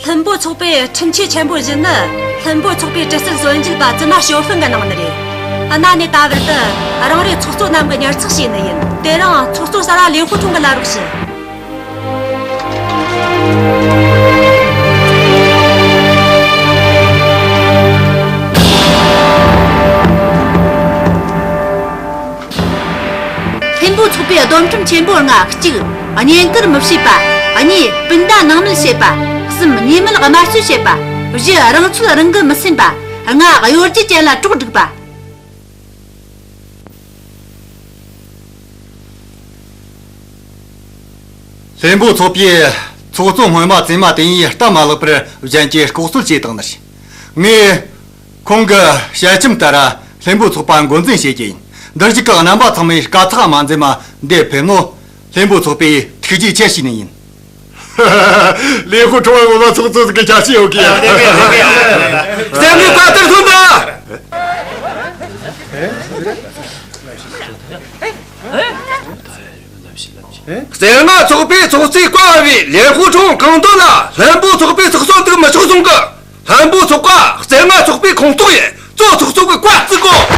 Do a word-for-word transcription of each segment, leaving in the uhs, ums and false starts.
ལྷུན་པོ་ཚོགས་པའི་ཁྲིམས་ཆད་ཆེན་པོ་བཞི་ནི། ལྷུན་པོ་ཚོགས་པའི་གྲི་རྩལ་སྲོལ་འབྱེད་པ་ཙི་མ་ཞའོ་ཧྥུང་གིས་གནང་ནི་རེད། གནའ་ནས་ད་བར་དུ་རང་རེའི་ཚོགས་གཙོ་རྣམས་ཀྱིས་ཉར་ཚགས་བྱས་ནི་ཡིན། དེ་རིང་ཚོགས་གཙོ་གསར་བ་ལེན་ཧུ་ཁྲུང་གིས་ལབ་རོགས་ཞུ། ལྷུན་པོ་ཚོགས་པའི་སྡོམ་ཁྲིམས་ཆེན་པོ་ལྔ། གཅིག་བསྙེན་བཀུར་མི་བྱེད་པ། གཉིས་སྤུན་ཟླ་སྣང་མེད་བྱེད་པ། གསུམ་ཉེས་མེད་དམར་གསོད་བྱེད་པ། བཞི་རང་ཚོད་རང་གིས་མི་སེམས་པ། ལྔ་གཡོ་སྒྱུ་ཅན་ལ་གྲོགས་སྒྲིག་པ། ལྷུན་པོ་ཚོགས་པའི་ཚོགས་གཙོ་སྔོན་མ་ཙི་མ་ཏིན་ཡིས་སྟབས་མ་ལེགས་པར་གཞན་གྱིས་ལྐོག་གསོད་བྱས་བཏང་ནི་རེད། ངས་ཁོང་གི་བཤད་ཁྲིམས་ལྟར་ལྷུན་པོ་ཚོགས་པ་འགོ་འཛིན་བྱེད་རྒྱུ་ཡིན། འདིར་བཞུགས་ཀྱི་རྣམ་པ་ཚང་མས་དཀའ་ཚེགས་མ་འཛེམས་མ་འདིར་ཕེབས་ནོ། ལྷུན་པོ་ཚོགས་པས་ཐུགས་རྗེ་ཆེ་ཞུ་ནི་ཡིན། ལེན་ཧུ་ཁྲུང་ངོ་མ་ཚོགས་གཙོ་ཟིག་གི་ཆ་ཤས་ཡོད་གི་ཡ། རྩེད་མོའི་བཀའ་ལྟར་སོང་ད། རྩེ་ལྔ་ཚོགས་པའི་ཚོགས་གཙོས་བཀའ་ཕབ་པའི་ལེན་ཧུ་ཁྲུང་གང་དོན་ལ་ལྷུན་པོ་ཚོགས་པའི་ཚོགས་གཙོ་འདུག་མི་ཆོག་གསུང་གི། ལྷུན་པོ་ཚོགས་པ་རྩེ་ལྔ་ཚོགས་པའི་ཁོངས་གཏོགས་ཡིན། གཙོ་ཚོགས་གཙོ་གི་བཀའ་བརྩི་དགོས།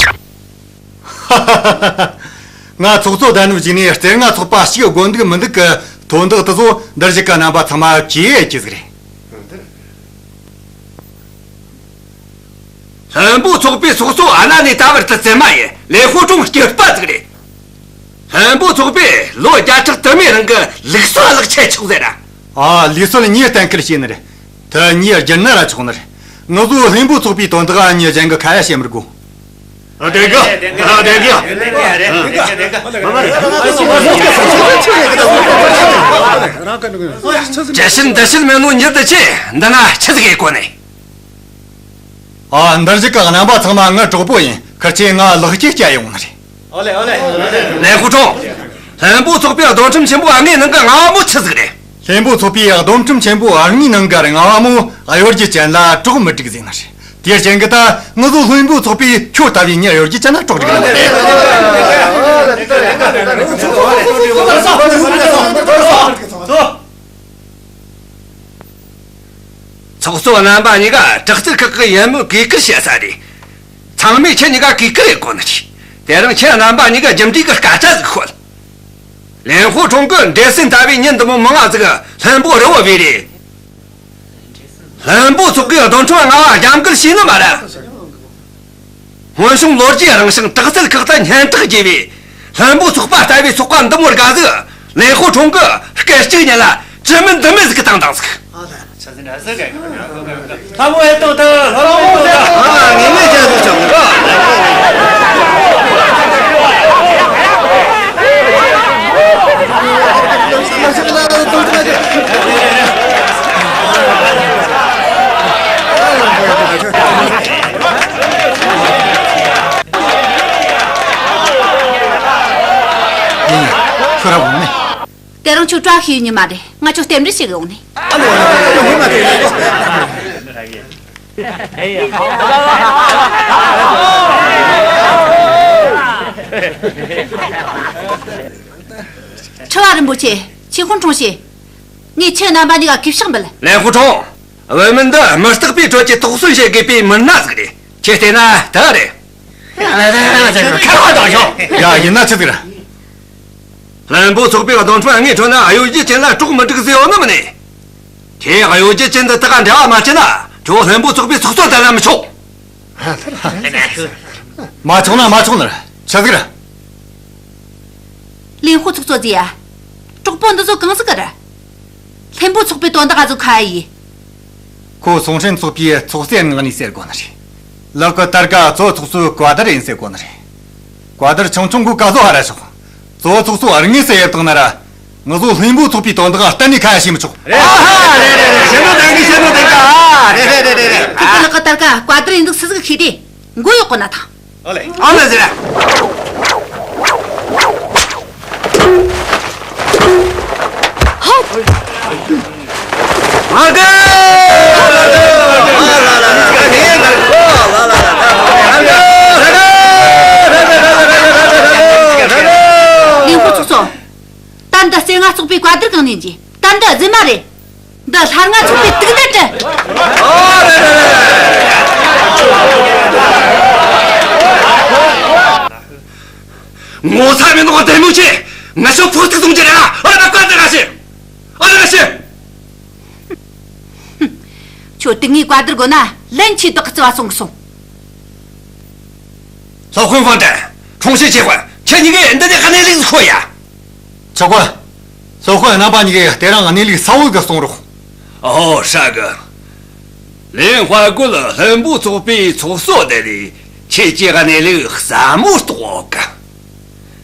ང་ཚོགས་གཙོ་བསྡད་ནོ་ཞིག་ནས་རྩེ་ལྔ་ཚོགས་པ་ཞིག་དགོས་འདུག་མི་འདུག་གི་དོན་དག་དེ་ཚོ་འདིར་བཞུགས་གི་རྣམ་པ་ཚང་མ་གིས་ཡེད་རྒྱུ་ཟིག་རེད། ལྷུན་པོ་ཚོགས་པའི་ཚོགས་གཙོ་གནའ་ནས་ད་བར་དུ་ཙི་མ་ཡིན། ལེན་ཧུ་ཁྲུང་སྐྱེས་པ་ཟིག་རེད། ལྷུན་པོ་ཚོགས་པས་ལོ་བརྒྱ་ཕྲག་དུ་མའི་རིང་གི་ལུགས་སྲོལ་ལག་ཆད་ཆོག་ཟེར་ར། ཨ། ལུགས་སྲོལ་ངས་གཏན་འཁེལ་བྱས་ནི་རེད། དེ་ངས་བསྒྱུར་ན་ར་ཆོག་ནི་རེད། ང་ཚོ་ལྷུན་པོ་ཚོགས་པའི་དོན་དག་ངས་གཞན་གི་ཁ་ཡ་བཤད་མི་དགོས། ཨ། བདེན་གི། ཨ། བདེན་གི། ཇི་ཕྱིར་འདི་ཕྱིར་མེད་ནོ་མྱི་འདི་ཆེ། འདི་ན་ཆི་ཟིག་ཡེད་གོ་ནི། ཨ། འདིར་བཞུགས་གི་རྣམ་པ་ཚང་མ་ངའི་གྲོགས་པོ་ཡིན། ཁིར་ཆོས་ང་ལེགས་སྐྱེས་སྐྱེལ་ཡོང་ནི་རེད། ལེན་ཧུ་ཁྲུང་། ལྷུན་པོ་ཚོགས་པའི་སྡོམ་ཁྲིམས་ཆེན་པོ་ལྔའི་ནང་གི་ལྔ་བ་མོ་ཆི་ཟིག་རེད། ལྷུན་པོ་ཚོགས་པའི་སྡོམ་ཁྲིམས་ཆེན་པོ་ལྔའི་ནང་གི་ལྔ་བ་མོ་གཡོ་སྒྱུ་ཅན་ལ་གྲོགས་མི་སྒྲིག་ཟེར་ནི་རེད། དེའི་རྐྱེན་གྱིས་ད་ང་ཚོ་ལྷུན་པོ་ཚོགས་པས་ཁྱོད་ལྟ་བུའི་མྱི་གཡོ་སྒྱུ་ཅན་ལ་གྲོགས་སྒྲིག་ནི་མ་རེད། ཚོགས་གཙོ་རྣམ་པ་གཉིས་ཀ་དྲག་རྩལ་ཁག་གི་ཡན་མོ་གུས་བཀུར་བྱེད་ས་རེད། ཚང་མས་ཁྱེད་གཉིས་ཀ་གུས་བཀུར་ཡེད་དགོས་ནི་རེད། དེ་རིང་ཁྱེད་རྣམ་པ་གཉིས་ཀ་རྒྱུ་འབྲས་ཀྱི་སྐད་ཆ་ཟིག་ཤོད། ལེན་ཧུ་ཁྲུང་གིས་འདྲེ་སྲིན་ལྟ་བུའི་མྱི་འདི་མོ་མང་ང་ཟིག་ལྷུན་པོ་རི་བོ་བོས་རེད། ལྷུན་པོ་ཚོགས་ཀྱི་སྡོམ་ཁྲིམས་ལྔ་བ་རྒྱབ་འགལ་བྱས་ནི་མ་རེད། སྔོན་བྱུང་ལོ་རྒྱུས་རིང་ཞིང་དྲག་རྩལ་ཁག་ཏུ་སྙན་གྲགས་རྒྱས་པའི་ལྷུན་པོ་ཚོགས་པ་ལྟ་བུའི་ཚོགས་པ་འདི་མོ་དགའ་ཟིག་ལེན་ཧུ་ཁྲུང་གིས་སྐད་ཅིག་ཉིད་ལ་ཅི་མིན་འདི་མིན་ཟིག་བཏང་བཏང་ཟིག། ཨ་ལ། ཆི་ཟིག་འདྲ་ཟིག་ག། ལྷ་མོ་ཨེ་ཏོ་ད། ལྷ་མོ་ཨེ་ཏོ་ད། ཨ། ངེས་ངེས་ཅན་ཟིག་ཆོག་གི། ཡིན། ཁྱོད་རང་འོང་ནི། དེ་རིང་ཁྱོད་བཀྲ་ཤིས་ཡོད་ཉི་མ་རེད། ང་ཁྱོད་རྟེན་འབྲེལ་ཞུ་གི་ཡོང་ནི། ཁྲི་བ་རིན་པོ་ཆེ། ཆོས་ཁོང་ཁྲུང་ཞེས། ངས་ཁྱེད་རྣམ་པ་གཉིས་ཀ་གུས་ཕྱག་འབུལ། ལེན་ཧུ་ཁྲུང་། བུད་མེད་འདི་མི་རྟག་པའི་དྲོད་ཀྱིས་དོགས་ཟོན་བྱེད་དགོས་པའི་མི་སྣ་ཟིག་རེད། ཁྱེད་བལྟས་ན་ད་རེད། ཁ་བ་དང་ཤོག། ཡ། ཡིན་ན་ཆི་ཟིག་རེད། ལྷུན་པོ་ཚོགས་པའི་སྡོམ་ཁྲིམས་ལྔའི་ཁྲོད་ན་གཡོ་སྒྱུ་ཅན་ལ་གྲོགས་མི་སྒྲིག་ཟེར་ཡོད་ནི་མིན་ནི། ཁྱེད་གཡོ་སྒྱུ་ཅན་འདི་དག་ག་འབྲེལ་བ་མ་བྱེད་ན་ཁྱོད་ལྷུན་པོ་ཚོགས་པའི་ཚོགས་གཙོ་དེ་ལ་མི་ཆོག། མ་ཆོག་ན་མ་ཆོག་ནི་རེད། ཆི་ཟིག་རེད། ལེན་ཧུ་ཚོགས་གཙོ་ཟེར་ཡ། གྲོགས་པོ་འདི་ཚོ་གང་ཟིག་གི་རེད། ལྷུན་པོ་ཚོགས་པའི་དོན་དག་ག་ཚོ་ཁ་ཡི། ཁོ་སུང་ཧྲན་ཚོགས་པའི་ཚོགས་གཙོའི་ངག་ནས་ཟེར་གོ་ནི་རེད། ལག་གི་དར་ག་གཙོ་ཚོགས་གཙོའི་བཀའ་དར་ཡིན་ཟེར་གོ་ནི་རེད། བཀའ་དར་ཆུང་ཆུང་གི་ག་ཟོ་ཧ་ར་ཤོག། གཙོ་ཚོགས་གཙོ་ཨར་ངོས་སུ་ཡེབ་བཏང་ན་ར། ང་ཚོ་ལྷུན་པོ་ཚོགས་པའི་དོན་དག་གཏན་ནས་ཁ་ཡ་བྱེད་མི་ཆོག། རེད། ཨ་ཧ། རེད་རེད་རེད། བཤད་ནོ་བདེན་གི། བཤད་ནོ་བདེན་གི། ཨ། རེད་རེད་རེད་རེད་རེད། ཁྱེད་ཀྱི་ལག་གི་དར་ག་བཀའ་དར་ཡིན་འདུག་སུ་ཟིག་ཤེས་དེ། མགོ་གཡོག་གོ་ན་ཐང་། ཨོ་ལེ། ཨ་ལེ་ཟེར། ཧ། ཨ་ཀེ། ལེན་ཧུ་ཚོགས་གཙོ། ད་འདི་རྩེ་ལྔ་ཚོགས་པའི་བཀའ་དར་གང་ནས་འཇི། ད་འདི་རྫུན་མ་རེད། འདི་ལྷ་ལྔ་ཚོགས་པའི་དུག་ནད་རེད། ངོ་ཚ་མེད་ནོ་བདེ་མོ་ཆེ། ང་ཚོ་ཕོག་ཐུག་གཏོང་རྒྱུ་རེད། ཨ་ར་བཀའ་དྲིན་ཆེ། ཨ་ར་ཆེ། ཁྱོད་དུག་ངའི་བཀའ་བསྡུར་དགོས་ན་ལན་ཆེ་བདག་གི་བརྩི་བ་སོང་གི་སོང་། སློབ་དཔོན་ཧྥང་ཀྲན། ཁྲུང་ཞི་ཆོས་དཔོན། ཁྱེད་གཉིས་ཀས་འདི་ནས་གནས་ལུགས་ཤོད་ཡ། ཆོག་གི། སློབ་དཔོན་རྣམ་པ་གཉིས་ཀས་དེ་རིང་གནས་ལུགས་གསལ་བོ་ཟིག་གསུང་རོགས། ཨོ་ཧྲ་གི། ལིན་དཔའ་རྒོད་ལྷུན་པོ་ཚོགས་པའི་ཚོགས་གཙོ་དེ་ལས་ཁྱེད་ཀྱིས་གནས་ལུགས་ཟབ་མོ་རྟོགས་ཡོད་གི།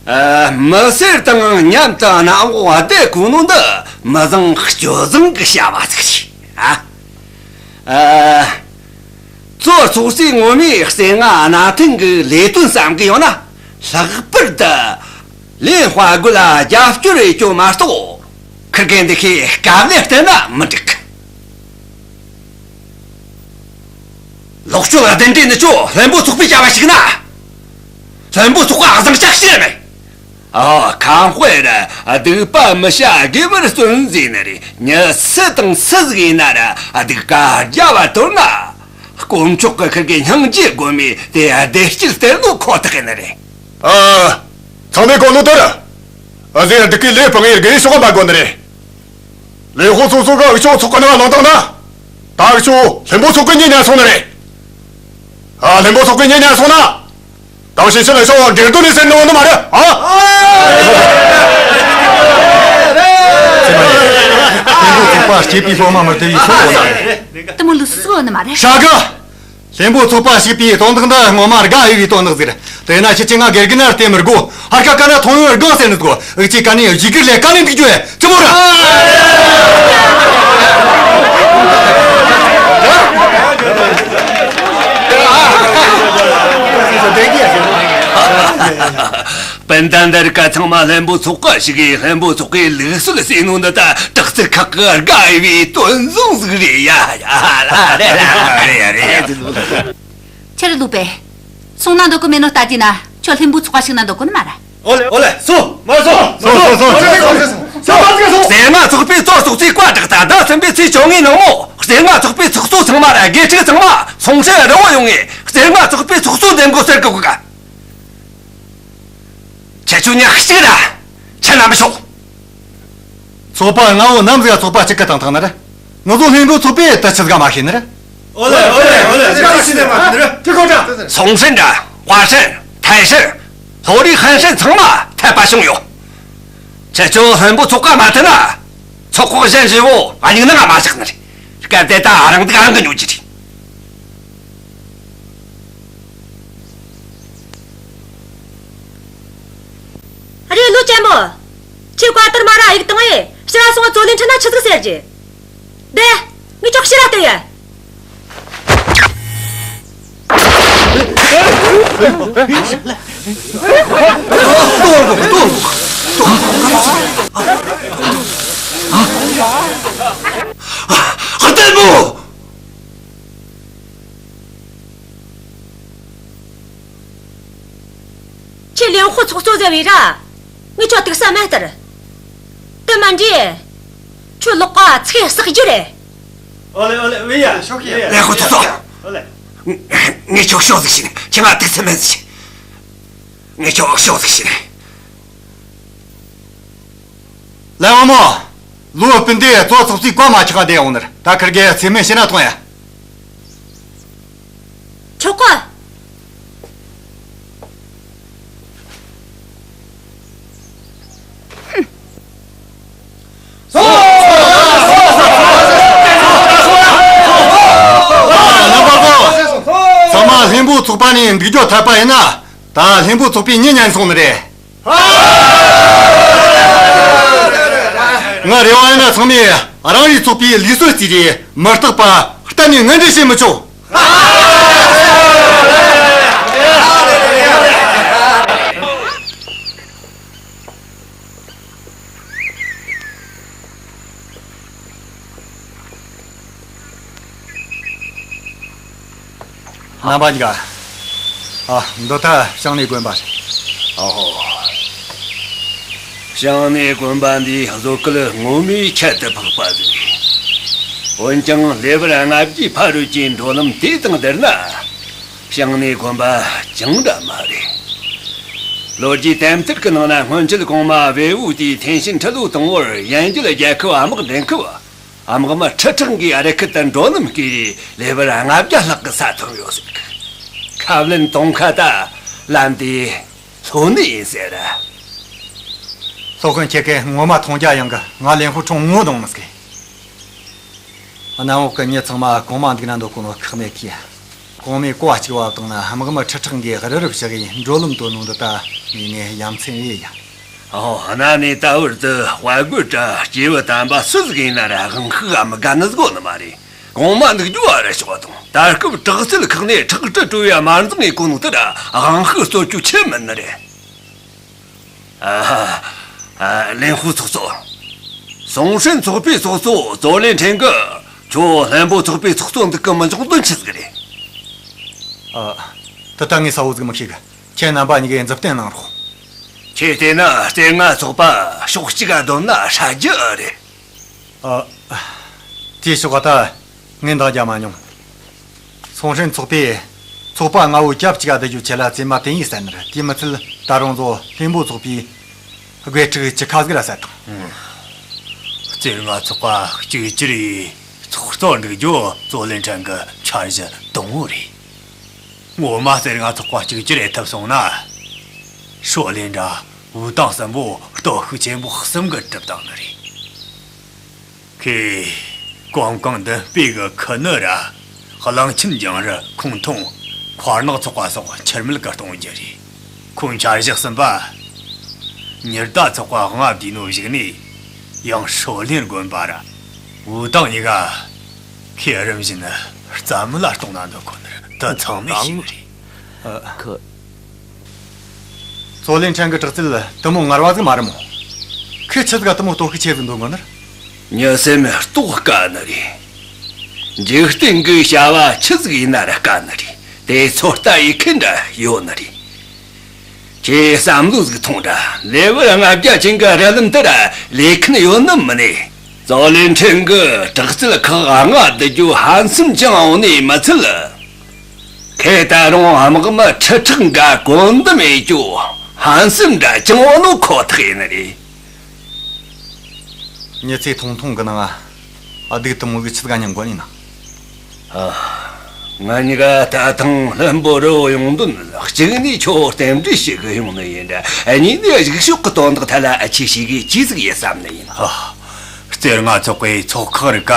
ཨ། མི་སེར་དང་མཉམ་དུ་གནམ་འོག་བདེ་དགོས་ནོ་འདི་མི་བཟང་སྤྱོད་བཟང་གི་བྱ་བ་ཟིག་རེད། ཨ། ཨ། གཙོ་ཚོགས་གཙོས་ངོ་མས་སྤྱན་སྔ་གནའ་དེང་གི་ལས་དོན་བསམ་གི་ཡོད་ན། ལྷག་པར་དུ་ལིན་དཔའ་རྒོད་ལ་རྒྱབ་སྐྱོར་ཡེད་རྒྱུ་མ་གཏོགས། ཁིར་གེ་འདི་ཁའི་དཀའ་ལས་བརྟེན་ན་མི་འགྲིག་གི། ལོག་སྤྱོད་གདན་འདྲེན་ནི་ཁྱོད་ལྷུན་པོ་ཚོགས་པའི་བྱ་བ་ཞིག་ན། ལྷུན་པོ་ཚོགས་པ་བཟང་ཆ་ཞིག་མེད། ཨ། ཁ་དཔེ་ར་སྡིག་པ་མི་བྱ་དགེ་བར་བརྩོན་ཟེར་ནི་རེད། མྱི་སུ་དང་སུ་ཟིག་ཡིན་ན་ར་སྡིག་པ་རྒྱབ་བ་དོར་ན། དཀོན་མཆོག་གིས་ཁིར་གེ་སྙིང་རྗེ་སྒོམས་ནས་དེ་བདེ་སྐྱིད་སྟེར་ནོ་ཁོ་ཐག་ཡིན་ནི་རེད། ཨ། ཚང་མས་གོ་ནོ་དོར། ཨ་ཟེར་སྡིག་གི་ལས་སྤང་ངེར་དགེ་ཤོག་མ་དགོ་ནི་རེད། ལས་ཁོ་ཚོ་ཚོ་ག་འུ་ཅོ་ཚོགས་ཁང་ནང་ལངས་བཏང་ན། ད་འུ་ཅོ་ལྷུན་པོ་ཚོགས་ཀྱི་མྱི་ཉན་སོང་ནི་རེད། ཨ། ལྷུན་པོ་ཚོགས་ཀྱི་མྱི་ཉན་སོང་ན། དེང་ཕྱིན་ཆད་ལ་ཤོག་སྒེར་དོན་ནས་ཟེར་ནོ་ནི་མ་རེད། ཨ། ཚོགས་པ་སྐྱེས་པའི་སློབ་མ་མི་བདེ་བའི་སྲོལ་ཡོད་ནི་རེད། དེ་མོ་ལུགས་སྲོལ་ནི་མ་རེད། ཧྲ་གི། ལྷུན་པོ་ཚོགས་པ་ཞུགས་པའི་དོན་དག་འདི་ངོ་མ་དགའ་འོས་པའི་དོན་དག་ཟིག་རེད། དེས་ན་ཁྱེད་ཀྱིས་ང་དགེ་རྒན་ན་བསྟེན་མི་དགོས། ཧར་ཁ་ཀ་ན་ཐོང་ཡོང་དགོངས་ཟེར་ནི་དགོས། འུ་ཅག་ག་ནས་ཡོད་གཞིས་ཀར་ལས་ཀ་ནས་འདུག་རྒྱུ་ཡ་ཅི་མོ་ར། སྤུན་ཟླ་འདི་རིགས་ཚང་མ་ལྷུན་པོ་ཚོགས་པ་ཞུགས་གི། ལྷུན་པོ་ཚོགས་པའི་ལུགས་སྲོལ་ཟེར་ནོ་འདི་ད་དྲག་རྩལ་ཁག་གི་དགའ་འོས་པའི་དོན་བཟང་ཟིག་རེད་ཡ། ཡ། རེད་རེད་རེད། ཁྱེད་རེ་ལུག་པས། སོང་ན་འདོད་གི་མེད་ནོ་ལྟ་རྒྱུ་ན་ཁྱོད་ལྷུན་པོ་ཚོགས་པ་ཞུགས་ན་འདོད་གི་ནི་མ་རེད། ཨོ་ལེ་ཨོ་ལེ། སོང་། མ་སོང་། མ་སོང་། སོང་། སོང་། སོང་། སོང་། སོང་། སོང་། སོང་། སྤྱན་སྔ་ཚོགས་པའི་གཙོ་ཚོགས་གཙོས་བཀའ་བསྒྲགས་ད་ཟླ་གསུམ་པའི་ཚེས་བཅོ་ལྔའི་ནངས་མོ། སྤྱན་སྔ་ཚོགས་པའི་ཚོགས་གཙོ་ཚང་མ་ར་དགེ་ཕྲུག་ཚང་མ་ཚོང་ཆེན་རི་བོ་ཡོང་ངས་སྤྱན་སྔ་ཚོགས་པའི་ཚོགས་གཙོ་འདེམས་དགོས་ཟེར་གི་གོ་ག། ཁྱེད་ཆོ་ཉག་གཅིག་ར་ཁྱེད་ན་མི་ཆོག། ཚོགས་པ་ལྔ་བོ་ནམ་ཟིག་ཚོགས་པ་གཅིག་གི་དང་ཐང་ནི་རེད། ང་ཚོ་ལྷུན་པོ་ཚོགས་པས་ད་ཆི་ཟིག་མ་ཤེས་ནི་རེད། ཨོ་ལེ་ཨོ་ལེ་ཨོ་ལེ། ཅི་ཟིག་ཤེས་ནི་མ་ཤེས་ནི་རེད། ཁྱེད་ཁོ་ད། སུང་ཧྲན་དྲ་ཧྭ་ཧྲན་ཐའེ་ཧྲན་ལྷོ་རི་ཧན་ཧྲན་ཚང་མ་ཐད་པ་བྱུང་ཡོད། ཁྱེད་ཆོ་ལྷུན་པོ་ཚོགས་པ་མ་མཐུན་ན། ཚོགས་ཁག་གཞན་བཞི་བོ་ཨ་ཉིག་ནང་ང་མ་བཞག་ནི་རེད། སྐབས་དེ་ད་ཨ་རང་སྡུག་ཨང་གི་ཉོ་རྒྱུ་རེད། རེད། ལོ་ཅན་མོ། ཁྱེད་བཀའ་ལྟར་མ་ར་ཡིག་བཏང་ངས་ཕྱིར་ར་སོང་བ་ཚོ་ལས་འཕྲད་ན་ཆི་ཟིག་ཟེར་རྒྱུ། དེ། ངས་ཁྱོད་ཕྱིར་ར་སྟེར་ཡ། ཨ། ལྟད་མོ། ཁྱེད་ལེན་ཧོ་ཚོགས་གཙོ་ཟེར་བས་ར། ངས་ཁྱོད་དུག་ས་མ་སྟེར། དེ་མ་འདྲེ། ཁྱོད་ལོག་ག་ཚིག་བསགས་རྒྱུ་རེད། ཨོ་ལེ་ཨོ་ལེ་བེ་ཡ། ལེན་ཧོ་ཚོགས་གཙོ། ཨོ་ལེ། ངས་ཁྱོད་ཤོག་ཟིག་བྱིན། ཁྱེད་ང་དུག་ས་མེད་ཟིག། ངས་ཁྱོད་ཤོག་ཟིག་བྱིན། ལེན་ཧོ་མོ། ལོ་སྤུན་ཟླས་གཙོ་ཚོགས་གཙོའི་བཀའ་མ་ཆག་ག་བསྡད་ཡོང་ནི་རེད། ད་ཁིར་གེ་ཚེ་སྨད་ཕྱི་ན་ཐོང་ཡ། ཆོག་གི། རྣམ་པ་ཚོ། ཚང་མ་ལྷུན་པོ་ཚོགས་པ་ནས་འདུག་རྒྱུ་ཐར་པ་ཡིན་ན། ད་ལྷུན་པོ་ཚོགས་པའི་མྱི་ཉན་སོང་ནི་རེད། ང་རེ་བ་ཡིན་ན་ཚང་མས་རང་རེའི་ཚོགས་པའི་ལུགས་སྲོལ་བརྩིས་ཏེ་མི་རྟག་པ་གཏན་ནས་ངན་འབྲེལ་བྱེད་མི་ཆོག། རྣམ་པ་གཉིས་ཀ། ཨ། འདི་ད་བྱང་སྣེ་དགོན་པ་རེད། ཨོ་ཧོ། བྱང་སྣེ་དགོན་པ་འདིའི་བཟོ་བཀོད་ངོ་མས་ཁྱད་དུ་འཕགས་པ་ཟིག་རེད། འོན་ཀྱང་ལེ་བར་ལྔ་བརྒྱའི་ཕ་རོལ་གྱི་འགྲོ་ལམ་དེ་དང་བསྡུར་ན། བྱང་ནས་དགོན་པ་ཅང་འདྲ་མ་རེད། ལོ་རྒྱུས་དེབ་ཐེར་གྱི་ནང་ན་སྔོན་ཆད་གོང་མ་བེ་བུ་དེའི་ཐེན་ཤིན་ཁྲི་ལོ་དང་པོར་ཡན་རྒྱུད་རྒྱལ་ཁབ་དམག་འདྲེན་སྐབས། དམག་མི་ཁྲི་ཕྲག་འགའི་རི་ཁུལ་དུ་འགྲོ་ལམ་བརྐོས་རེ་ལེ་བར་ལྔ་བརྒྱ་ལྷག་གི་ས་ཐོན་ཡོད་ཟེར་གི། ཁབ་ལེན་གཏོང་ཁ་ད་ལམ་དེ་ལྷོ་ནས་ཡིན་ཟེར། སློབ་དཔོན་ཁྱེད་ཀས་ངོ་མ་མཐོང་རྒྱ་ཡངས་གི། ང་ལེན་ཧུ་ཁྲུང་ངོ་གདོང་མི་ཟེར། གནམ་འོག་གི་མྱི་ཚང་མ་གོང་མ་འདུག་ན་འདོད་གོ་ནོ་ཁག་མེད་གི། གོང་མས་གོ་བ་གཅིག་བབ་བཏང་ན་དམག་མི་ཁྲི་ཕྲག་འགའི་རི་རུ་བཞག་གི་འགྲོ་ལམ་དོན་ནོ་འདི་ད་ངས་ངས་ཡ་མཚན་ཡོད་ཡ། ཨོ། གནའ་ནས་ད་བར་དུ་དཔའ་རྒོད་ར་སྐྱེས་བུ་དམ་པ་སུ་ཟིག་ཡིན་ན་ར་དབང་ཤུགས་ཨ་མི་དགའ་ནི་ཟིག་ཡོད་ནི་མ་རེད། གོང་མ་འདུག་རྒྱུ་བ་ར་ཤོག་དང་། ད་སྐབས་དྲག་རྩལ་ཁག་ནས་ཁྲག་དྲི་བྲོ་བའི་དམར་འཛིང་ངས་གོ་ནོ་དེ་ར་དབང་ཤུགས་རྩོལ་རྒྱུ་ཆེ་མིན་ནི་རེད། ཨ། ཨ། ལེན་ཧུ་ཚོགས་གཙོ། སུང་ཧྲན་ཚོགས་པའི་ཚོགས་གཙོ་ཙོ་ལིན་ཁྲེན་གིས་ཁྱོད་ལྷུན་པོ་ཚོགས་པའི་ཚོགས་གཙོ་འདུག་གི་མི་འཇོག་དོན་ཆི་ཟིག་རེད། ཨ། དེ་ད་ངས་གསལ་བོ་ཟིག་མི་ཤེས་གི། ཁྱེད་རྣམ་པ་གཉིས་ཀས་མཛུབ་སྟོན་གནང་རོགས། ཁྱེད་བལྟས་ན་རྩེ་ལྔ་ཚོགས་པ་ཕྱོགས་གཅིག་ག་བསྡོམས་ན་ཧྲ་རྒྱུ་རེད། ཨ། དེའི་ཕྱོགས་ད་ངས་འདང་རྒྱག་མ་མྱོང་། སུང་ཧྲན་ཚོགས་པས་ཚོགས་པ་ལྔ་བོ་རྒྱབ་གཅིག་ག་བསྡུ་རྒྱུའི་ཆེད་ལ་བཙུན་མ་དེ་ཉིད་བསད་ནི་རེད། དེ་མི་ཚད་ད་རུང་ཙོ་ལྷུན་པོ་ཚོགས་པའི་དགེ་ཕྲུག་བཅུ་ཁ་ཟིག་ར་བསད་དང་། རྩེ་ལྔ་ཚོགས་པ་གཅིག་གྱུར་ཡི་ཚོགས་གཙོ་འདུག་རྒྱུ་ཙོ་ལིན་ཁྲན་གྱི་འཆར་གཞི་དང་པོ་རེད། ངོ་མ་རྩེ་ལྔ་ཚོགས་པ་གཅིག་གྱུར་ཡེད་ཐུབ་སོང་ན། ཧྲོ་ལིན་ར་ཝུའུ་ཏང་གསུམ་པོ་སྟོབས་ཤུགས་ཆེན་པོ་གསུམ་གྱིས་གྲུབ་བཏང་ནི་རེད། ཁོས་གོང་གང་མདུན་སྤོས་ཀྱི་ཁུ་ནུ་ར་གླང་ཆེན་ལྗང་རི་ཁོང་ཐུང་མཁར་ནག་ཚོགས་པ་སོགས་ཆུར་མེད་ཀ་གཏོང་རྒྱུ་རེད། ཁོའི་འཆར་གཞི་གསུམ་པ། ཉི་ཟླ་ཚོགས་པ་ལྔ་བསྡུས་ནོ་གཞུག་ནས་ཡང་ཧྲོ་ལིན་དགོན་པ་ར་ཝུའུ་ཏང་གཉིས་ཀ་ཁོས་རིམ་བཞིན་རྩ་མེད་ལ་གཏོང་ན་འདོད་གོ་ནི་རེད། དེ་ཚང་མས་ཤེས་ནི་རེད། ཨ། ཁུ། ཙོ་ལིན་ཁྲན་གྱི་དྲག་རྩལ་དེ་མོ་ངར་བ་ཟིག་མ་རེད་མོ། ཁོས་ཆི་ཟིག་ག་དེ་མོ་སྟོབས་ཤུགས་ཆེ་ཟིག་འདོན་གོ་ནི་རེད། མྱི་སེམས་རྟོགས་དཀའ་ནི་རེད། འཇིག་རྟེན་གྱི་བྱ་བ་ཆི་ཟིག་ཡིན་ན་ར་དཀའ་ནི་རེད། དེ་ཚོད་ལྟ་ཡེད་མཁན་འདྲ་ཡོད་ནི་རེད། ཁྱེད་བསམ་བློ་ཟིག་ཐོངས་ར། ལེ་བར་ལྔ་བརྒྱ་ཅན་གྱི་རི་ལམ་དེ་ར་ལས་མཁན་ཡོད་ནི་མིན་ནས། ཙོ་ལིན་ཁྲིན་གྱི་དྲག་རྩལ་ཁག་ལྔ་བསྡུ་རྒྱུ་ཧམ་སེམས་ཅང་ཡོད་ནི་མི་ཚད། ཁོས་ད་རུང་དམག་མི་ཁྲི་ཕྲག་འགའ་བཀོད་འདོམས་ཡེད་རྒྱུ་ཧམ་སེམས་འདྲ་ཅང་ཡོད་ནོ་ཁོ་ཐག་ཡིན་ནི་རེད། མྱི་ཚེ་ཐུང་ཐུང་གི་ནང་ང་སྡུག་དེ་མོ་ཟིག་ཆི་ཟིག་ག་མྱོང་གོ་ནི་ན། ཨ། ང་གཉིས་ཀ་ད་ཐེངས་ལྷུན་པོ་རི་བོ་ཡོང་དོན་གཅིག་ནས་ཁྱོད་རྟེན་འབྲེལ་ཞུ་གི་ཡོང་ནི་ཡིན། གཉིས་ནས་གཞུག་ཕྱོགས་ཀྱི་དོན་དག་ཐད་ལ་ཨ་ཆི་ཞིག་གིས་ཅི་ཟིག་ཡེད་བསམ་ནི་ཡིན། ཨ། རྩེ་ལྔ་ཚོགས་པའི་ཚོགས་ཁག་རིགས་ཀ་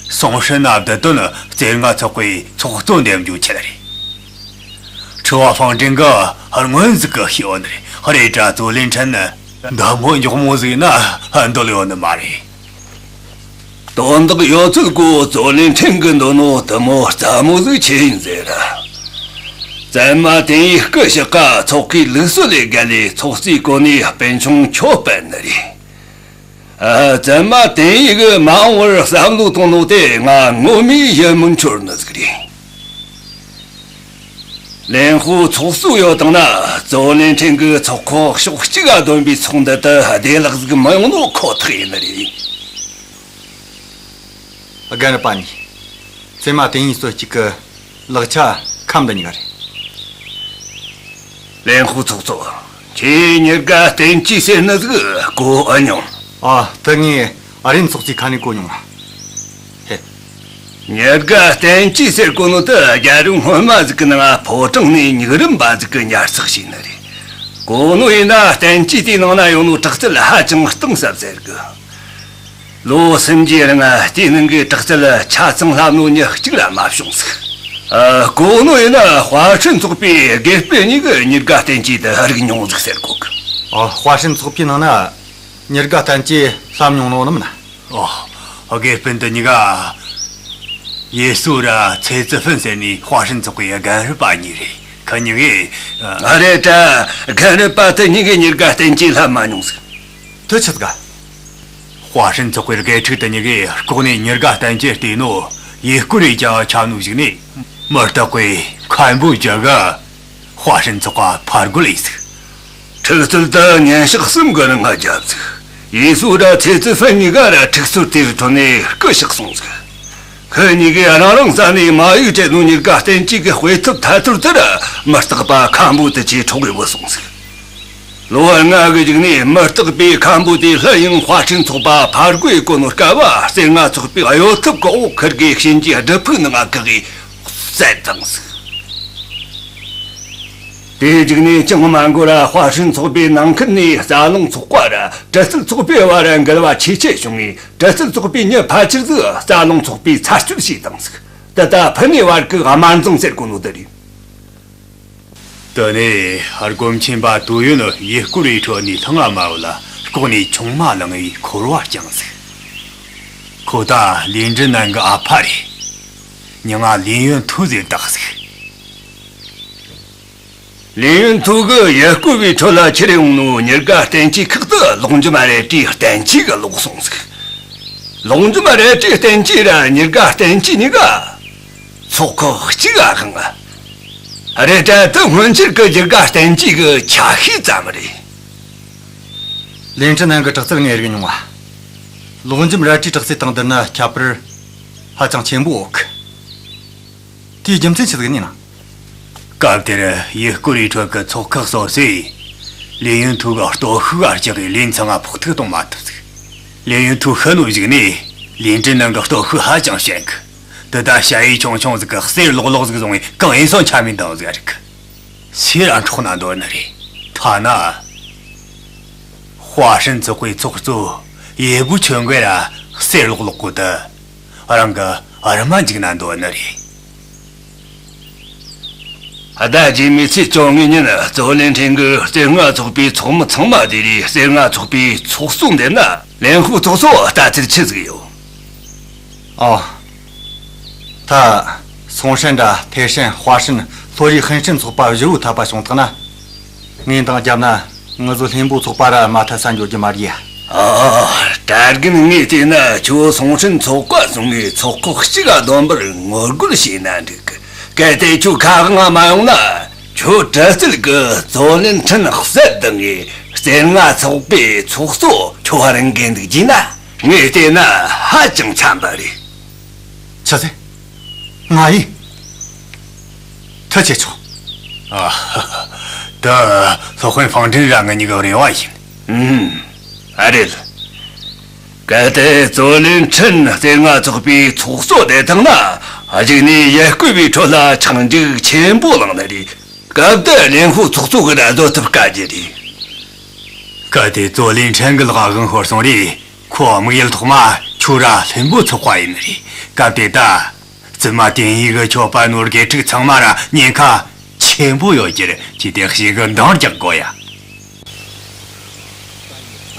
སུང་ཧྲན་ན་བསྡུ་དོན་རྩེ་ལྔ་ཚོགས་པའི་ཚོགས་གཙོ་འདེམས་རྒྱུའི་ཆེད་རེད། ཁྲི་བ་ཧྥང་ཀྲིན་གྱིས་སྔོན་ཟིག་གི་ཤེས་ཡོད་ནི་རེད། རེད་དྲ་ཙོ་ལིན་ཁྲིན་ནི་འདི་མོ་མགྱོགས་མོ་ཟིག་ཡིན་ན་འདོད་ཡོད་ནི་མ་རེད། དོན་དག་ཡོད་ཚད་གོ་ཙོ་ལིན་ཁྲིན་གྱིས་འདོད་ནོ་དེ་མོ་སླ་མོ་ཟིག་ཆི་ཡིན་ཟེར། བཙུན་མ་ཏིན་ཡི་སྐུ་གཤེགས་ཀ་ཚོགས་ཁག་ལུགས་སྲོལ་ལས་བརྒལ་ལས་ཚོགས་གཙོའི་གོ་གནས་སྤུན་ཆུང་ཁྱོད་སྤེལ་ནི་རེད། ཨ། བཙུན་མ་ཏིན་ཡི་གིས་མ་འོངས་བར་བསམ་བློ་གཏོང་ནོ་དེ་ང་ངོ་མའི་ཡིད་སྨོན་འཆོར་ནི་ཟིག་རེད། ལེན་ཧུ་ཚོགས་གཙོ་ཡོད་དང་ན་ཙོ་ལིན་ཁྲིན་གྱིས་ཚོགས་ཁག་ཕྱོགས་གཅིག་ག་བསྡོམས་པའི་ཚོགས་འདི་དུ་བདེ་བླག་ཟིག་མི་ཡོང་ནོ་ཁོ་ཐག་ཡིན་ནི་རེད། རྒན་རབས་པ་གཉིས། བཙུན་མ་ཏིན་ཡི་སོ་གཅིག་གི་ལག་ཆ་ཁམ་འདི་གཉིས་ཀ་རེད། ལེན་ཧུ་ཚོགས་གཙོ། ཁྱེད་ཉི་དགའ་བསྟན་སྐྱིད་ཟེར་ནི་ཟིག་གོ་ཨེ་མྱོང་། ཨ། དེ་ངས་ཨ་རིན་ཚོགས་གཙོའི་ཁ་ནས་གོ་མྱོང་། ཧེ། ཉི་དགའ་བསྟན་སྐྱིད་ཟེར་གོ་ནོ་དེ་རྒྱལ་རབས་སྔོན་མ་ཟིག་གི་ནང་ཕོ་བྲང་ནས་ཉུག་རུམ་པ་ཟིག་གིས་ཉར་ཚགས་བྱས་ནི་རེད། གོ་ནོ་ཡིན་ན་བསྟན་སྐྱིད་དེའི་ནང་ན་ཡོད་ནོ་དྲག་རྩལ་ཧ་ཅང་གཏིང་ཟབ་ཟེར་གི། ལོ་སུམ་ཅུའི་རིང་དེའི་ནང་གི་དྲག་རྩལ་ཆ་ཚང་ལྷབ་ནོ་མྱི་གཅིག་ར་མ་བྱུང་ཟིག། ཨ། གོ་ནོ་ཡིན་ན་ཧྭ་ཧྲན་ཚོགས་པའི་དགེ་སྤུན་གཉིས་ཀྱིས་ཉི་དགའ་བསྟན་སྐྱིད་དེ་རིག་མྱོང་ཟིག་ཟེར་གོ་གི། ཨ། ཧྭ་ཧྲན་ཚོགས་པའི་ནང་ན་ཉི་དགའ་བསྟན་སྐྱིད་ལྷབ་མྱོང་ནོ་ནི་མིན་ན། ཨོ། དགེ་སྤུན་དེ་གཉིས་ཀ་ཡེ་སུ་ར་ཚེ་ཙི་ཧྥིན་ཟེར་ནི་ཧྭ་ཧྲན་ཚོགས་པའི་རྒན་རབས་པ་གཉིས་རེད། ཁོ་གཉིས་ཀས། ཨ། རེད་དྲ། རྒན་རབས་པ་དེ་གཉིས་ཀས་ཉི་དགའ་བསྟན་སྐྱིད་ལྷབ་མ་མྱོང་ཟིག། དེ་ཆི་ཟིག་ག། ཧྭ་ཧྲན་ཚོགས་པའི་དགེ་ཕྲུག་དེ་གཉིས་ཀས་ལྐོག་ནས་ཉི་དགའ་བསྟན་སྐྱིད་བལྟས་ནོ་ཡུལ་སྐོར་རེ་རྒྱག་འཁྱམས་ནོ་གཞུག་ནས་མི་རྟག་པའི་མཁན་པོ་བརྒྱད་ཀས་ཧྭ་ཧྲན་ཚོགས་པ་ཕར་རྒོལ་ལས་ཟིག། འཁྲུག་རྩོད་དེ་ཉིན་ཞག་གསུམ་གི་རིང་བརྒྱབ་ཟིག། ཡེ་སུ་ར་ཚེ་ཙི་ཧྥིན་གཉིས་ཀ་ར་འཁྲུག་རྩོད་དེའི་ཁྲོད་ནས་སྐུ་གཤེགས་སོང་ཟིག། ཁོ་གཉིས་ཀས་རང་རང་ས་ནས་མ་ཡིག་སྤྲད་ནོ་ཉེར་དགའ་བསྟན་སྐྱིད་གི་དཔེ་ཐུབ་ཐ་ཐུར་དེར་མུ་སྟེགས་པ་ཁམ་བུ་དེ་ཆེ་འཕྲོག་གི་བུད་སོང་ཟིག། ལོ་ལྔ་གི་རྗེས་ནས་མུ་སྟེགས་པས་ཁམ་བུ་དེ་སླར་ཡང་ཧྭ་ཧྲན་ཚོགས་པ་ཕར་རྒོལ་གོ་ནོ་སྐབས། རྩེ་ལྔ་ཚོགས་པའི་གཡོ་ཐབས་གོག་འོག་ཁུར་གི་གཤིན་རྗེའི་སྒྲུབ་ཕུག་ནང་བཀག་གིས་བསད་བཏང་ཟིག། དེའི་རྗེས་ནས་ཅང་མ་འགོར་ར་ཧྭ་ཧྲན་ཚོགས་པའི་ནང་ཁུལ་ནས་རྩ་རླུང་ཚོགས་པ་ར་གྲི་རྩལ་ཚོགས་པའི་བར་འགལ་བ་ཆེས་ཆེར་བྱུང་ངས། གྲི་རྩལ་ཚོགས་པས་མྱི་ཕལ་ཆེར་ཟིག་རྩ་རླུང་ཚོགས་པས་ཚར་གཅོད་བྱས་བཏང་ཟིག། དེ་ད་ཕུ་ནུའི་བར་གྱི་དམར་འཛིང་ཟེར་གོ་ནོ་དེ་རེད། དེ་ནས་སྒོམ་ཆེན་པ་དུ་ཡོན་ཡུལ་སྐོར་བའི་ཁྲོད་ནས་ལྷང་ང་མ་བུད་ལ་ལྐོག་ནས་ཆུང་མ་བླངས་བའི་འཁོར་བ་བསྐྱངས་ཟིག། ཁོ་ད་ལིན་ཀྲིན་ནན་གི་ཨ་ཕ་རེད། མྱིང་ང་ལིན་ཡོན་ཐུའུ་ཟེར་བཏགས་ཟིག། ལིན་ཡོན་ཐུའུ་གིས་ཡུལ་སྐོར་བའི་ཁྲོད་ལ་ཁྱེར་ཡོང་ནོ་ཉེར་དགའ་བསྟན་སྐྱིད་ཁག་ཏུ་ལོག་འཇོམས་རལ་གྲིའི་བསྟན་བཅོས་གི་ལོག་སོང་ཟིག། ལོག་འཇོམས་རལ་གྲིའི་བསྟན་བཅོས་ར་ཉེར་དགའ་བསྟན་སྐྱིད་གཉིས་ཀ་ཚོགས་ཁག་གཅིག་ག་དབང་། རེད་དྲ་དེ་སྔོན་ཆད་གི་ཉེར་དགའ་བསྟན་སྐྱིད་གི་ཆ་ཤས་ཙམ་རེད། ལིན་ཀྲིན་ནན་གི་དྲག་རྩལ་ངས་རིག་མྱོང་བ། ལོག་འཇོམས་རལ་གྲིའི་དྲག་རྩལ་དང་བསྡུར་ན་ཁྱད་པར་ཧ་ཅང་ཆེན་པོ་ཡོད་གི། དེའི་རྒྱུ་མཚན་ཆི་ཟིག་ཡིན་ན། སྐབས་དེར་ཡུལ་སྐོར་བའི་ཁྲོད་ཀྱི་ཚོགས་ཁག་སོ་སོས་ལིན་ཡོན་ཐུའུ་གི་སྟོབས་ཤུགས་ལ་ལྕགས་གི་ལིན་ཚང་ང་ཕོག་ཐུག་གཏོང་མ་ཐུབ་ཟིག། ལིན་ཡོན་ཐུའུ་ཤི་ནོ་གཞུག་ནས་ལིན་ཀྲིན་ནན་གི་སྟོབས་ཤུགས་ཧ་ཅང་ཞན་གི། དེ་ད་ཞ་ཡི་ཆུང་ཆུང་ཟིག་གིས་གསེར་ལོག་ལོག་ཟིག་བཟུང་བས་གང་ཡིན་སོང་ཆ་མེད་འདང་ཟིག་རིག་གི། སུ་ར་འཕྲོག་ན་འདོད་ནི་རེད། ཐ་ན་ཧྭ་ཧྲན་ཚོགས་པའི་ཚོགས་གཙོ་ཡེ་བུ་ཆོན་གོས་ར་གསེར་ལོག་ལོག་གོ་དུ་རང་གི་རྨ་འཇིག་ན་འདོད་ནི་རེད། ཟླ་རྗེས་མའི་ཚེས་བཅོ་ལྔའི་ཉིན་ཙོ་ལིན་ཁྲིན་གིས་རྩེ་ལྔ་ཚོགས་པའི་ཚོགས་མི་ཚང་མ་བསྡུས་རེ་རྩེ་ལྔ་ཚོགས་པའི་ཚོགས་གཙོ་འདེམས་ན། ལེན་ཧུའུ་ཚོགས་གཙོ་ལྟ་ཚུལ་ཆི་ཟིག་ཡོད། ཨོ། ད་སུང་ཧྲན་དྲ་ཐེ་ཧྲན་ཧྭ་ཧྲན་ལྷོ་རིའི་ཧན་ཧྲན་ཚོགས་པ་བཞི་བོ་འཐབ་པ་བྱུང་ཐག་ན། ངས་འདང་བརྒྱབ་ན་ང་ཚོ་ལྷུན་པོ་ཚོགས་པ་ར་མ་འཐབ་ས་འགྱོ་རྒྱུ་མ་རེད་ཡ། ཨ། གྲྭ་རྒན་ངས་བལྟས་ན་ཁྱོད་སུང་ཧྲན་ཚོགས་པ་བཟུང་ངས་ཚོགས་ཁག་གཅིག་ག་སྡོམ་པར་ངོ་རྒོལ་བྱས་ན་འགྲིག་གི། གལ་ཏེ་ཁྱོད་ཁ་དབང་མ་ཡོང་ན་ཁྱོད་གྲི་རྩལ་གིས་ཙོ་ལིན་ཁྲིན་བསད་བཏང་ངས་རྩེ་ལྔ་ཚོགས་པའི་ཚོགས་གཙོ་ཁྱོད་རང་གི་འདུག་རྒྱུ་ན། ངས་བལྟས་ན་ཧ་ཅང་འཚམ་པ་རེད། ཆི་ཟེར། ང་ཡིན། ཐུགས་རྗེ་ཆེ། ཨ། ད་སློབ་དཔོན་ཧྥང་ཀྲིན་ར་ང་གཉིས་ཀྱི་རེ་བ་ཡིན། ཨུམ། ཨ་རེད། གལ་ཏེ་ཙོ་ལིན་ཁྲིན་རྩེ་ལྔ་ཚོགས་པའི་ཚོགས་གཙོ་བསྡད་བཏང་ན། གཞུག་ནས་ཡུལ་སྐོར་བའི་ཁྲོད་ལ་ཆག་འཇིག་ཆེན་པོ་ལངས་ནི་རེད། སྐབས་དེར་ལེན་ཧུའུ་ཚོགས་གཙོ་གིས་ར་བཟོད་ཐབས་དཀའ་རྒྱུ་རེད། གལ་ཏེ་ཙོ་ལིན་ཁྲིན་གི་ལག་དབང་ཤོར་སོང་རེད། ཁོ་དམིགས་ཡུལ་ཐོག་མ་ཁྱོད་ར་ལྷུན་པོ་ཚོགས་པ་ཡིན་ནི་རེད། སྐབས་དེ་ད་བཙུན་མ་ཏིང་ཡི་གིས་ཁྱོད་སྤར་ནོ་དགེ་ཕྲུག་ཚང་མ་ར་ཉེན་ཁ་ཆེན་པོ་ཡོད་རྒྱུ་རེད། ཁྱོས་དེ་ཞེ་གི་འདང་རྒྱག་དགོས་ཡ།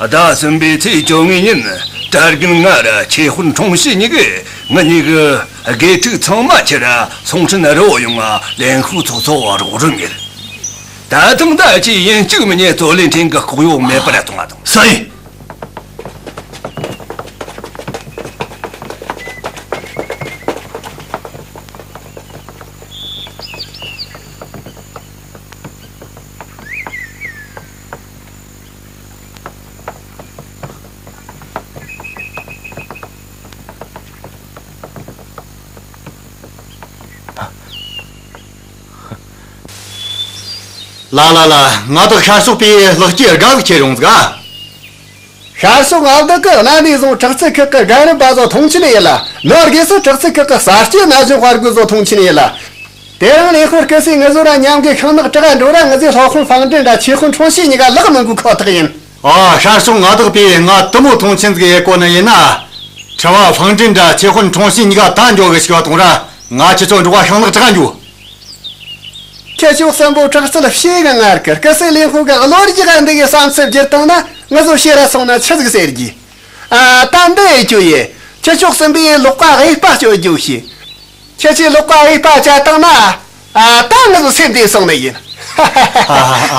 ཟླ་གསུམ་པའི་ཚེས་བཅོ་ལྔའི་ཉིན་གྲྭ་རྒན་ང་ར་ཆེ་དཔོན་ཁྲུང་ཞི་གཉིས་ཀས་ང་གཉིས་ཀྱི་དགེ་ཕྲུག་ཚང་མ་ཁྱེར་ར་སུང་ཧྲན་རི་བོ་ཡོང་ང་ལེན་ཧུའུ་ཚོགས་གཙོ་རོགས་རམ་ཡེད། ད་ཐེངས་ད་ཅིག་ཡིན་གཅིག་མིན་གཉིས་ཙོ་ལིན་ཁྲིན་གི་ལྐོག་གཡོ་མེད་པར་གཏོང་ང་དང་། སུ་ཡིན། ལ་ལ་ལ། མངའ་བདག་ཤར་ཕྱོགས་པས་ལེགས་སྐྱེས་དགའ་ཟིག་ཁྱེར་ཡོང་ཟིག་ཨ། ཤར་ཕྱོགས་མངའ་བདག་གིས་གནའ་ནས་བཟུང་དྲག་རྩལ་ཁག་གི་རྒན་རབས་པ་ཚོ་མཐོང་ཆེན་ཡེད་ལ། ནོར་དགེ་སོགས་དྲག་རྩལ་ཁག་གི་གསར་སྐྱེས་ན་གཞོན་དཔའ་རྒོད་ཚོ་མཐོང་ཆེན་ཡེད་ལ། དེ་རིང་ལེན་ཧུའུ་སྐུ་སྲས་ང་ཚོ་ར་མཉམ་གི་ཤིང་ནག་བྲག་འགྲོ་ར། ང་ཚོའི་སློབ་དཔོན་ཧྥང་ཀྲིན་དྲ་ཆེ་དཔོན་ཁྲུང་ཞི་གཉིས་ཀ་ལེགས་མི་འགུལ་ཁོ་ཐག་ཡིན། ཨ། ཤར་ཕྱོགས་མངའ་བདག་པས་ང་དེ་མོ་མཐོང་ཆེན་ཟིག་ཡེད་གོ་ནི་ཡིན་ན། ཁྲི་བ་ཧྥང་ཀྲིན་དྲ་ཆེ་དཔོན་ཁྲུང་ཞི་གཉིས་ཀ་ད་འགྱོ་གི་ཞིག་གཏོང་ར། ང་ཁྱེད་ཚོ་འགྲོགས་པ་ཤིང་ནག་བྲག་འགྱོ། ཁྱེད་ཆོ་གསུམ་པོ་དྲག་རྩལ་ཕྱེ་གི་ངར་གི། སྐུ་སྲས་ལེན་ཧུའུ་གི་བློ་རྒྱ་ག་འདི་གི་བསམ་ཚུལ་བསྒྱུར་བཏང་ན། ང་ཚོ་ཕྱིར་ར་སོང་ན་ཆི་ཟིག་ཟེར་རྒྱུ། ཨ། ད་འདི་ཡེད་རྒྱུ་ཡིན། ཁྱེད་ཆོ་གསུམ་པོས་ལག་པ་གཡས་པ་གཅོད་རྒྱུ་བྱོས། ཁྱེད་ཆོས་ལག་པ་གཡས་པ་བཅད་བཏང་ན། ཨ། ད་ང་ཚོ་སེམས་བདེ་སོང་ནི་ཡིན། ཨ།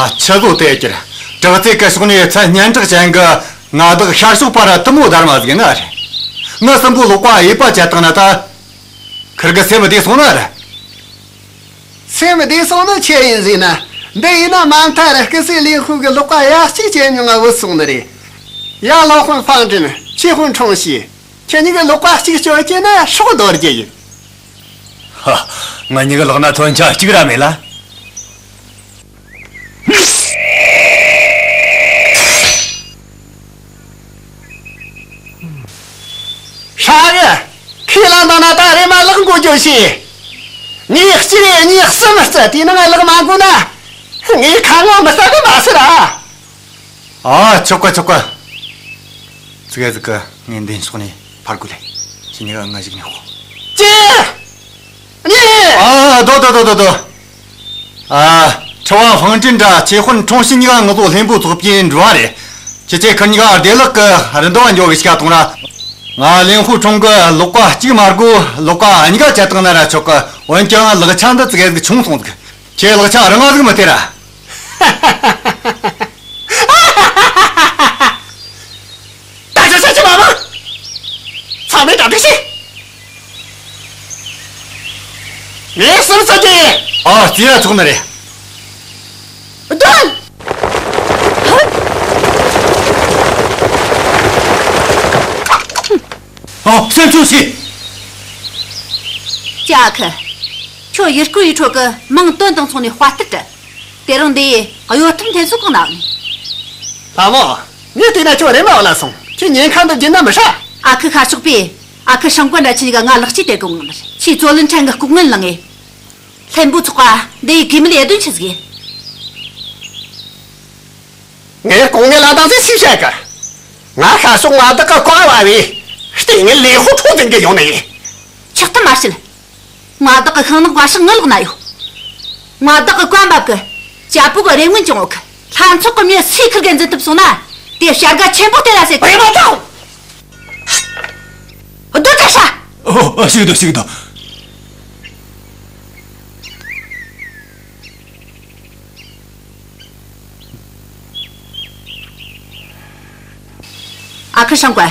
ཨ། ཆི་ཟིག་དེ་ཁྱེར། དྲག་རྩལ་གི་ཕྱོགས་ནས་ཚད་སྙན་གྲགས་ཅན་གི་མངའ་བདག་ཤར་ཕྱོགས་པ་ར་དེ་མོ་སྡར་མ་ཟིག་ཡིན་ནི་རེད། ང་གསུམ་པོ་ལག་པ་གཡས་པ་བཅད་བཏང་ན་ད་ཁིར་གི་སེམས་བདེ་སོང་ནི་རེད། སེམས་བདེ་སོང་ནི་ཆི་ཡིན་ཟེར་ན། འདི་ཡིན་ན་མ་མཐའ་ར་སྐུ་སྲས་ལེན་ཧུའུ་གི་ལག་པ་ཡ་གཅིག་བཅད་མྱོང་ང་བུད་སོང་ནི་རེད། ཡ། སློབ་དཔོན་ཧྥང་ཀྲིན། ཆེ་དཔོན་ཁྲུང་ཞི། ཁྱེད་གཉིས་ཀྱིས་ལག་པ་གཅིག་གཅོད་རྒྱུ་ན་སྲོག་འདོར་རྒྱུ་ཡིན། ཧ། ང་གཉིས་ཀྱི་ལག་ན་མཚོན་ཆ་གཅིག་ར་མེད་ལ། ཧྲ་གི། ཁས་བླངས་བཏང་ན་ད་རེམ་མ་ལག་འགུལ་རྒྱུ་བྱོས། ངས་གཅིག་གཉིས་གསུམ་བརྩི། དེའི་ནང་ལག་མ་འགུལ་ན་ངས་ཁ་ངོ་མི་ལྟ་གི་མ་ཟེར་ར། ཨ། ཆོག་གི། ཆོག་གི། ཙི་གེ་ཟིག་གི། ངས་འདི་ཕྱོགས་ནས་ཕར་རྒོལ་ལེ། ཁྱེད་གཉིས་ཀ་ང་གཞུག་ནས་ཤོག་ཅི། ཨ། སྡོད་སྡོད་སྡོད་སྡོད་སྡོད། ཨ། ཁྲི་བ་ཧྥང་ཀྲིན་དྲ་ཆེ་ཧོན་ཁྲོང་ཞི་གཉིས་ཀ་ང་ཚོ་ལྷུན་པོ་ཚོགས་པའི་འགྲོ་བ་རེད། ཁྱེད་ཚོས་ཁུར་གཉིས་ཀ་བདེ་ལེགས་ཀྱི་རི་འདབས་བ་འགྱོ་གི་ཤོག་གཏོང་ར། ང་ལེན་ཧུ་ཁྲུང་གི་ལག་པ་གཅིག་མ་དགོས། ལག་པ་གཉིས་ཀ་བཅད་བཏང་ན་ར་ཆོག་གི། འོན་ཀྱང་ལག་ཆ་འདི་ཙི་གེ་ཟིག་ཆུང་སོང་ཟིག་ཁྱེད་ལག་ཆ་རིང་ང་ཟིག་མི་སྟེར་ར། ད་ཆ་ཆ་ཆ་མ་མ། ཚང་མས་གྲ་སྒྲིག་བྱོས། ངས་སུམ་རྩེ་གི། ཨ། རྩེ་ཡ་ཆོག་ནི་རེད། སྡོད། ཨ། སེམས་ཆུང་བྱོས། ཅཱ་ཁི། ཁྱོད་ཡུལ་སྐོར་བའི་ཁྲོད་གི་མིང་དོན་དང་མཚུངས་ནས་དཔའ་རྟུལ་རེད། དེ་རིང་འདི་གཡོ་ཐབས་འཐེན་ས་གང་ན་ཡོད་ནི། ལྷ་མོ། ངས་བལྟས་ན་ཁྱོད་རེམ་མ་བུད་ལ་སོང་། ཁྱོས་ཉེན་ཁ་འདི་བརྒྱུད་ན་མི་ཧྲ། ཨ་ཁུ་ཤར་ཕྱོགས་པས་ཨ་ཁུ་ཧྲང་ཀོན་ར་ཁྱེད་གཉིས་ཀ་ང་ལག་སྐྱེས་སྟེར་གི་འོང་ནི་རེད། ཁྱོས་ཙོ་ལིན་ཁྲན་གི་ལྐོག་དངུལ་བླངས་ངེ། ལྷུན་པོ་ཚོགས་པ་འདི་ཡི་གུས་མེད་ཡེ་དོན་ཆི་ཟིག་ཡིན། ངས་ལྐོག་དངུལ་ལ་དང་ཟིག་ཞིག་བཤད་གི། ང་ཤར་ཕྱོགས་མངའ་བདག་གི་བཀའ་བབས་བས་ལྟས་ངན་ལེན་ཧུ་ཁྲུང་འཛིན་གི་ཡོང་ནི་ཡིན། ཆགས་ཐུབ་མ་བྱེད། མངའ་བདག་གི་ཤིང་ནག་པ་ཧྲང་ངི་ལག་ན་ཡོད། མངའ་བདག་གི་བཀའ་བབས་གི། ཇ་པུ་གི་རེ་སྨོན་ཅང་ཡོད་གི། ལྷ་ཚོགས་གི་མྱི་སུས་ཁུར་གེ་འཛིན་ཐུབ་སོང་ན། དེ་བྱ་དགའ་ཆེན་པོ་སྟེར་ར་ཟེར་གི། རེམ་མ་ཐོངས། སྡོད་ད་ཧྲ། ཨོ། ཨ། ཞིག་སྡོད། ཞིག་སྡོད། ཨ་ཁུ་ཧྲང་ཀོན།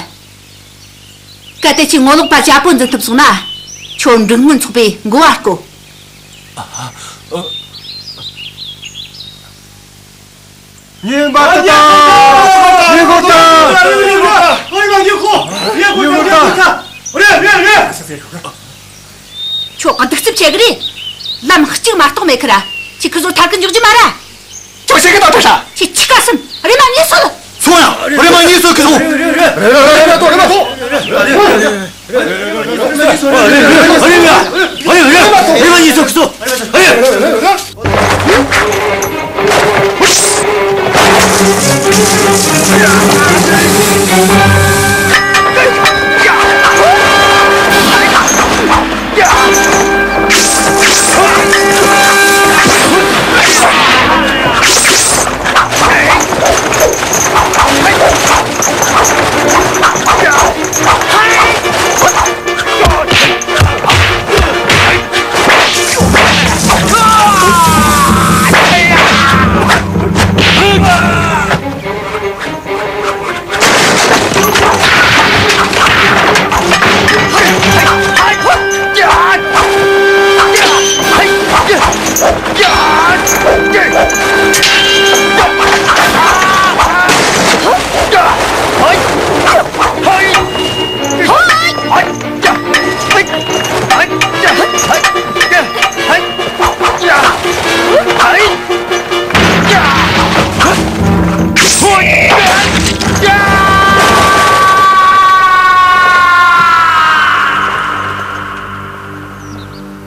གལ་ཏེ་ཁྱོས་ངོ་ལོག་པ་ཇ་པུ་འཛིན་ཐུབ་སོང་ན། ཁྱོད་འབྲུག་སྔོན་ཚོགས་པའི་འགོ་བ་བསྐོ། ཉིན་པ་ཏི་ཏ། ཉིན་ཧོ་ཏ། ཉིན་ཧོ་ཏ། ཉིན་ཧོ་ཏ། རེད། རེད། རེད། ཁྱོད་གདུག་རྩུབ་ཆེ་གི་རེད། ལམ་གཅིག་མ་གཏོགས་མེད་ཁི་ར། ཁྱོས་ཁུ་ཚོ་ཐར་གི་འཇུག་རྒྱུ་མ་ར། ཁྱོད་ཆེ་གི་ད་ཁྲ་ཧྲ། ཁྱོས་ཆི་ག་སམ། རེམ་མ་གཉིད་སད། སོང་ཡ། རེམ་མ་གཉིད་སད་ཁུ་ཚོ། རེམ་མ་གཉིད་སད་ཁུ་ཚོ།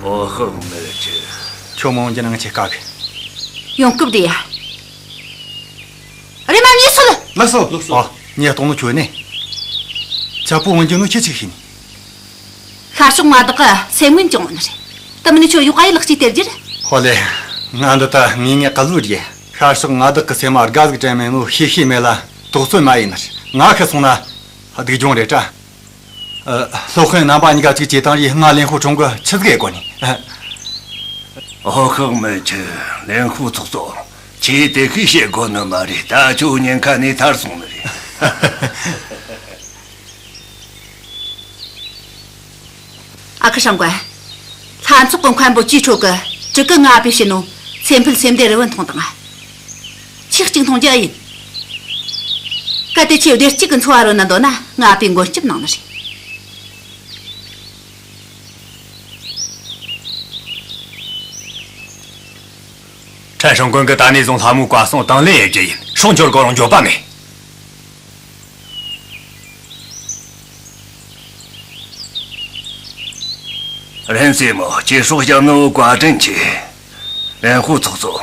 ཨོ། ཧོ། མི་ཆེ། ཁྱོད་མོ་འོང་རྒྱུ་ན་ང་ཆེ་དཀའ་གི། ཡོང་སྐབས་དེ་ཡ། རེམ་མ་གཉིད་སད། ལགས་སོ། ལགས་སོ། ཨ། ངས་གཏོང་ནོ་ཁྱོད་ནི། ཇ་པུ་འོང་རྒྱུ་ནོ་ཁྱེད་ཆི་ཤེས་ནི། ཤར་ཕྱོགས་མངའ་བདག་གི་སེམས་འགུལ་བྱུང་ནི་རེད། དེ་མིན་ནི་ཁྱོད་ཡོག་ག་ཡེ་ལག་སྐྱེས་སྟེར་རྒྱུ་རེད། ཧོ་ལེ། ང་འདི་ད་ངེས་ངེས་ག་ལུ་རེད། ཤར་ཕྱོགས་མངའ་བདག་གི་སེམས་མ་དགའ་ཟིག་དྲན་མེད་ནོ་ཤེས་ཤེས་མེད་ལ་དོགས་ཟོན་མ་ཡེ་ནི་རེད། ང་ཤི་སོང་ན་སྡུག་གྱོང་རེད་དྲ། ཨ། སློབ་དཔོན་རྣམ་པ་གཉིས་ཀ་གཅིག་བྱས་བཏང་རེ་ང་ལེན་ཧུ་ཁྲུང་གི་ཆི་ཟིག་ཡེ་དགོ་ནི། ཨོ། ཧོ། ཁག་མི་ཆེ། ལེན་ཧུ་ཚོགས་གཙོ། ཁྱེད་དེ་ཤེས་དགོ་ནི་མ་རེད། ད་ཁྱོད་ཉེན་ཁ་ནས་ཐར་སོང་ནི་རེད། ཨ་ཁུ་ཧྲང་ཀོན། ལྷ་ཚོགས་ཀྱི་མཁན་པོ་ཅི་ཁྲོ་གིས་དྲུག་གི་ང་པས་བྱིན་ནོ་སེམས་ཕུད་སེམས་སྡེ་རི་བོ་འཐུང་དང་། ཁྱོས་གཅིག་འཐུང་རྒྱུ་ཨེ་ཡིན། གལ་ཏེ་ཁྱོས་བདེ་སྐྱིད་ཀྱི་འཚོ་བ་རོལ་ན་འདོད་ན་ང་པས་མགོན་སྐྱབས་གནང་ནི་རེད། ཧྲང་ཀོན་གི་ད་ནས་བཟུང་ལྷ་མོའི་བཀའ་གསུང་དང་ལེན་ཡེ་རྒྱུ་ཡིན། སྲོག་འཆོར་གོ་རུང་འགྱོད་པ་མེད། རེན་སྲས་མོ། ཁྱེད་སྲོག་སྐྱབས་ནོ་བཀའ་དྲིན་ཆེ། ལེན་ཧུའུ་ཚོགས་གཙོ།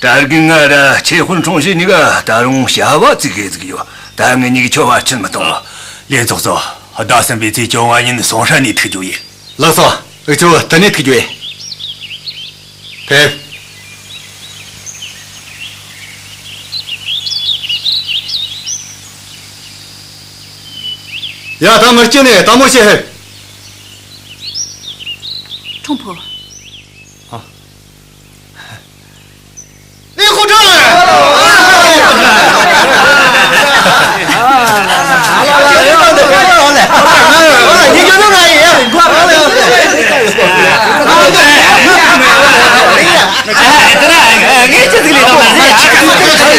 གྲྭ་རྒན་ང་ར་ཆེ་ཧུན་ཁྲུང་ཞི་གཉིས་ཀ་ད་རུང་བྱ་བ་ཙིག་གེ་ཟིག་ཡོད། ད་ངེད་གཉིས་ཀྱིས་ཁྱོད་བར་ཆད་མི་གཏོང་། ལེན་ཚོགས་གཙོ། ཟླ་གསུམ་པའི་ཚེས་བཅོ་ལྔ་ཉིན་སུང་ཧྲན་ནས་ཐུག་རྒྱུ་ཡིན། ལགས་སོ། འུ་ཆོ་དེ་ནས་ཐུག་རྒྱུ་ཡིན། ཕེབས། ཡ། ད་མི་སྐྱེ་ནས་དལ་མོ་བྱོས་ཕེབས། ཁྲུང་ཕུ། ཨ། ལེན་ཧུའུ་ཁྲུང་།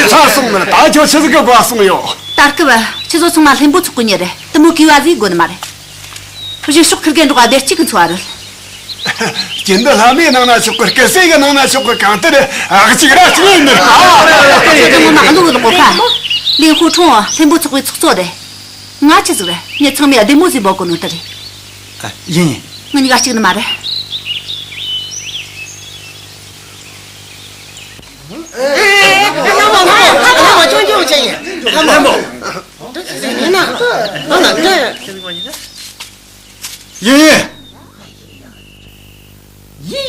ཚར་སོང་ནི། ད་ཁྱོད་ཆི་ཟིག་གི་བཀའ་གསུང་ཡོད། ད་སྐབས་ཁྱེད་ཚོ་ཚང་མ་ལྷུན་པོ་ཚོགས་གི་མྱི་རེད། དེ་མོ་གུས་པ་ཟིག་དགོས་ནི་མ་རེད། གཞུག་ཕྱོགས་ཁུར་གེ་འགྲོགས་བདེ་སྐྱིད་གི་འཚོ་བ་རོལ། སྐྱིད་འདི་ལྷ་མོའི་ནང་ན་ཆོག་གི། སྐུ་སྲས་གི་ནང་ན་ཆོག་གི། གང་ལྟར་ཨ་གཅིག་ར་གཅིག་ཡིན་ནི། ཨ། དེ་ངོ་མ་བློ་ལ་ངོ་ཁ། ལེན་ཧུའུ་ཁྲུང་ལྷུན་པོ་ཚོགས་པའི་ཚོགས་གཙོ་རེད། ང་ཆི་ཟིག་རེད། མྱི་ཚང་མས་བདེ་མོ་ཟིག་འབོད་གོ་ནོ་དེ་རེད། ཨ། ཡིན་ཡིན། ང་གཉིས་ཀ་གཅིག་ནི་མ་རེད། ཡིན་ཡིན། ཡིན་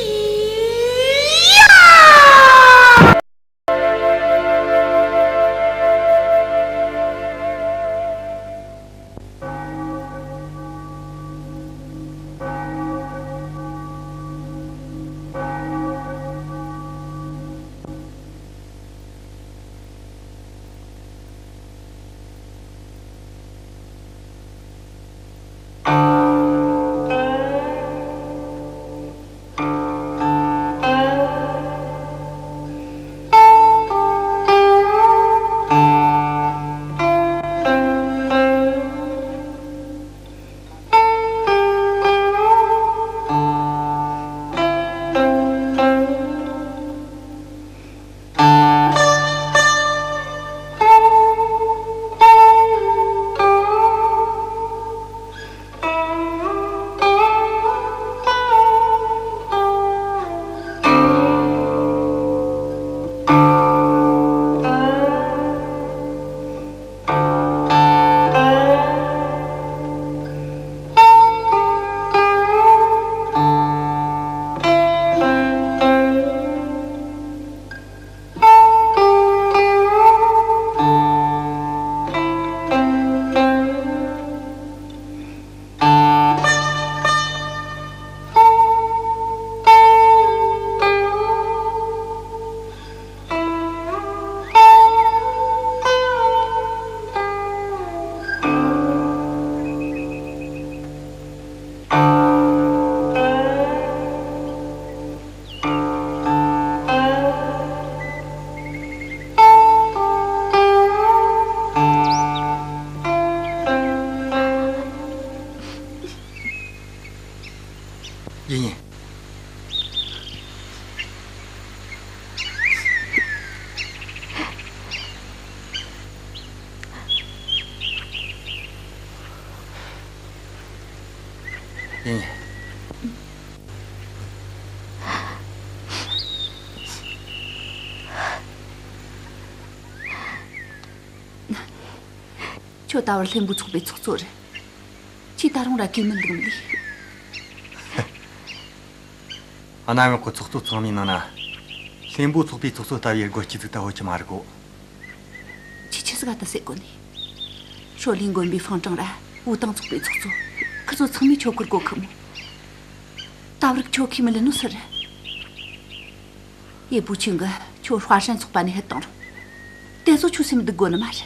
ཡིན། ཡིན་ཡིན། ཁྱོད་ད་བར་ལྷུན་པོ་ཚོགས་པའི་ཚོགས་གཙོ་རེད། ཁྱེད་ད་རུང་ར་གུས་མིན་ལུགས་མིན་ལས། གནམ་འོག་གི་ཚོགས་གཙོ་ཚང་མའི་ནང་ན། ལྷུན་པོ་ཚོགས་པའི་ཚོགས་གཙོ་ལྟ་བུའི་དགོས་ཀྱི་ཟིག་ད་ཧོ་ཆི་མ་རིག་གོ། ཁྱེད་ཆི་ཟིག་ག་ད་ཟེར་གོ་ནི། ཧྲོ་ལིང་དགོན་པའི་ཧྥང་ཀྲང་ར་ཝུའུ་ཏང་ཚོགས་པའི་ཚོགས་གཙོ། ཁི་ཚོ་ཚང་མས་ཁྱོད་བཀུར་གོ་ཁི་མོ། ད་བར་ཁྱོད་གུས་མིན་ལས་ནོ་ཟེར། ཡེ་པུ་ཆིང་གིས་ཁྱོད་ཧྭ་ཧྲན་ཚོགས་པ་ནས་ཕུད་བཏང་རུང་། དེ་ཚོ་ཁྱོད་སེམས་སྡུག་དགོས་ནི་མ་རེད།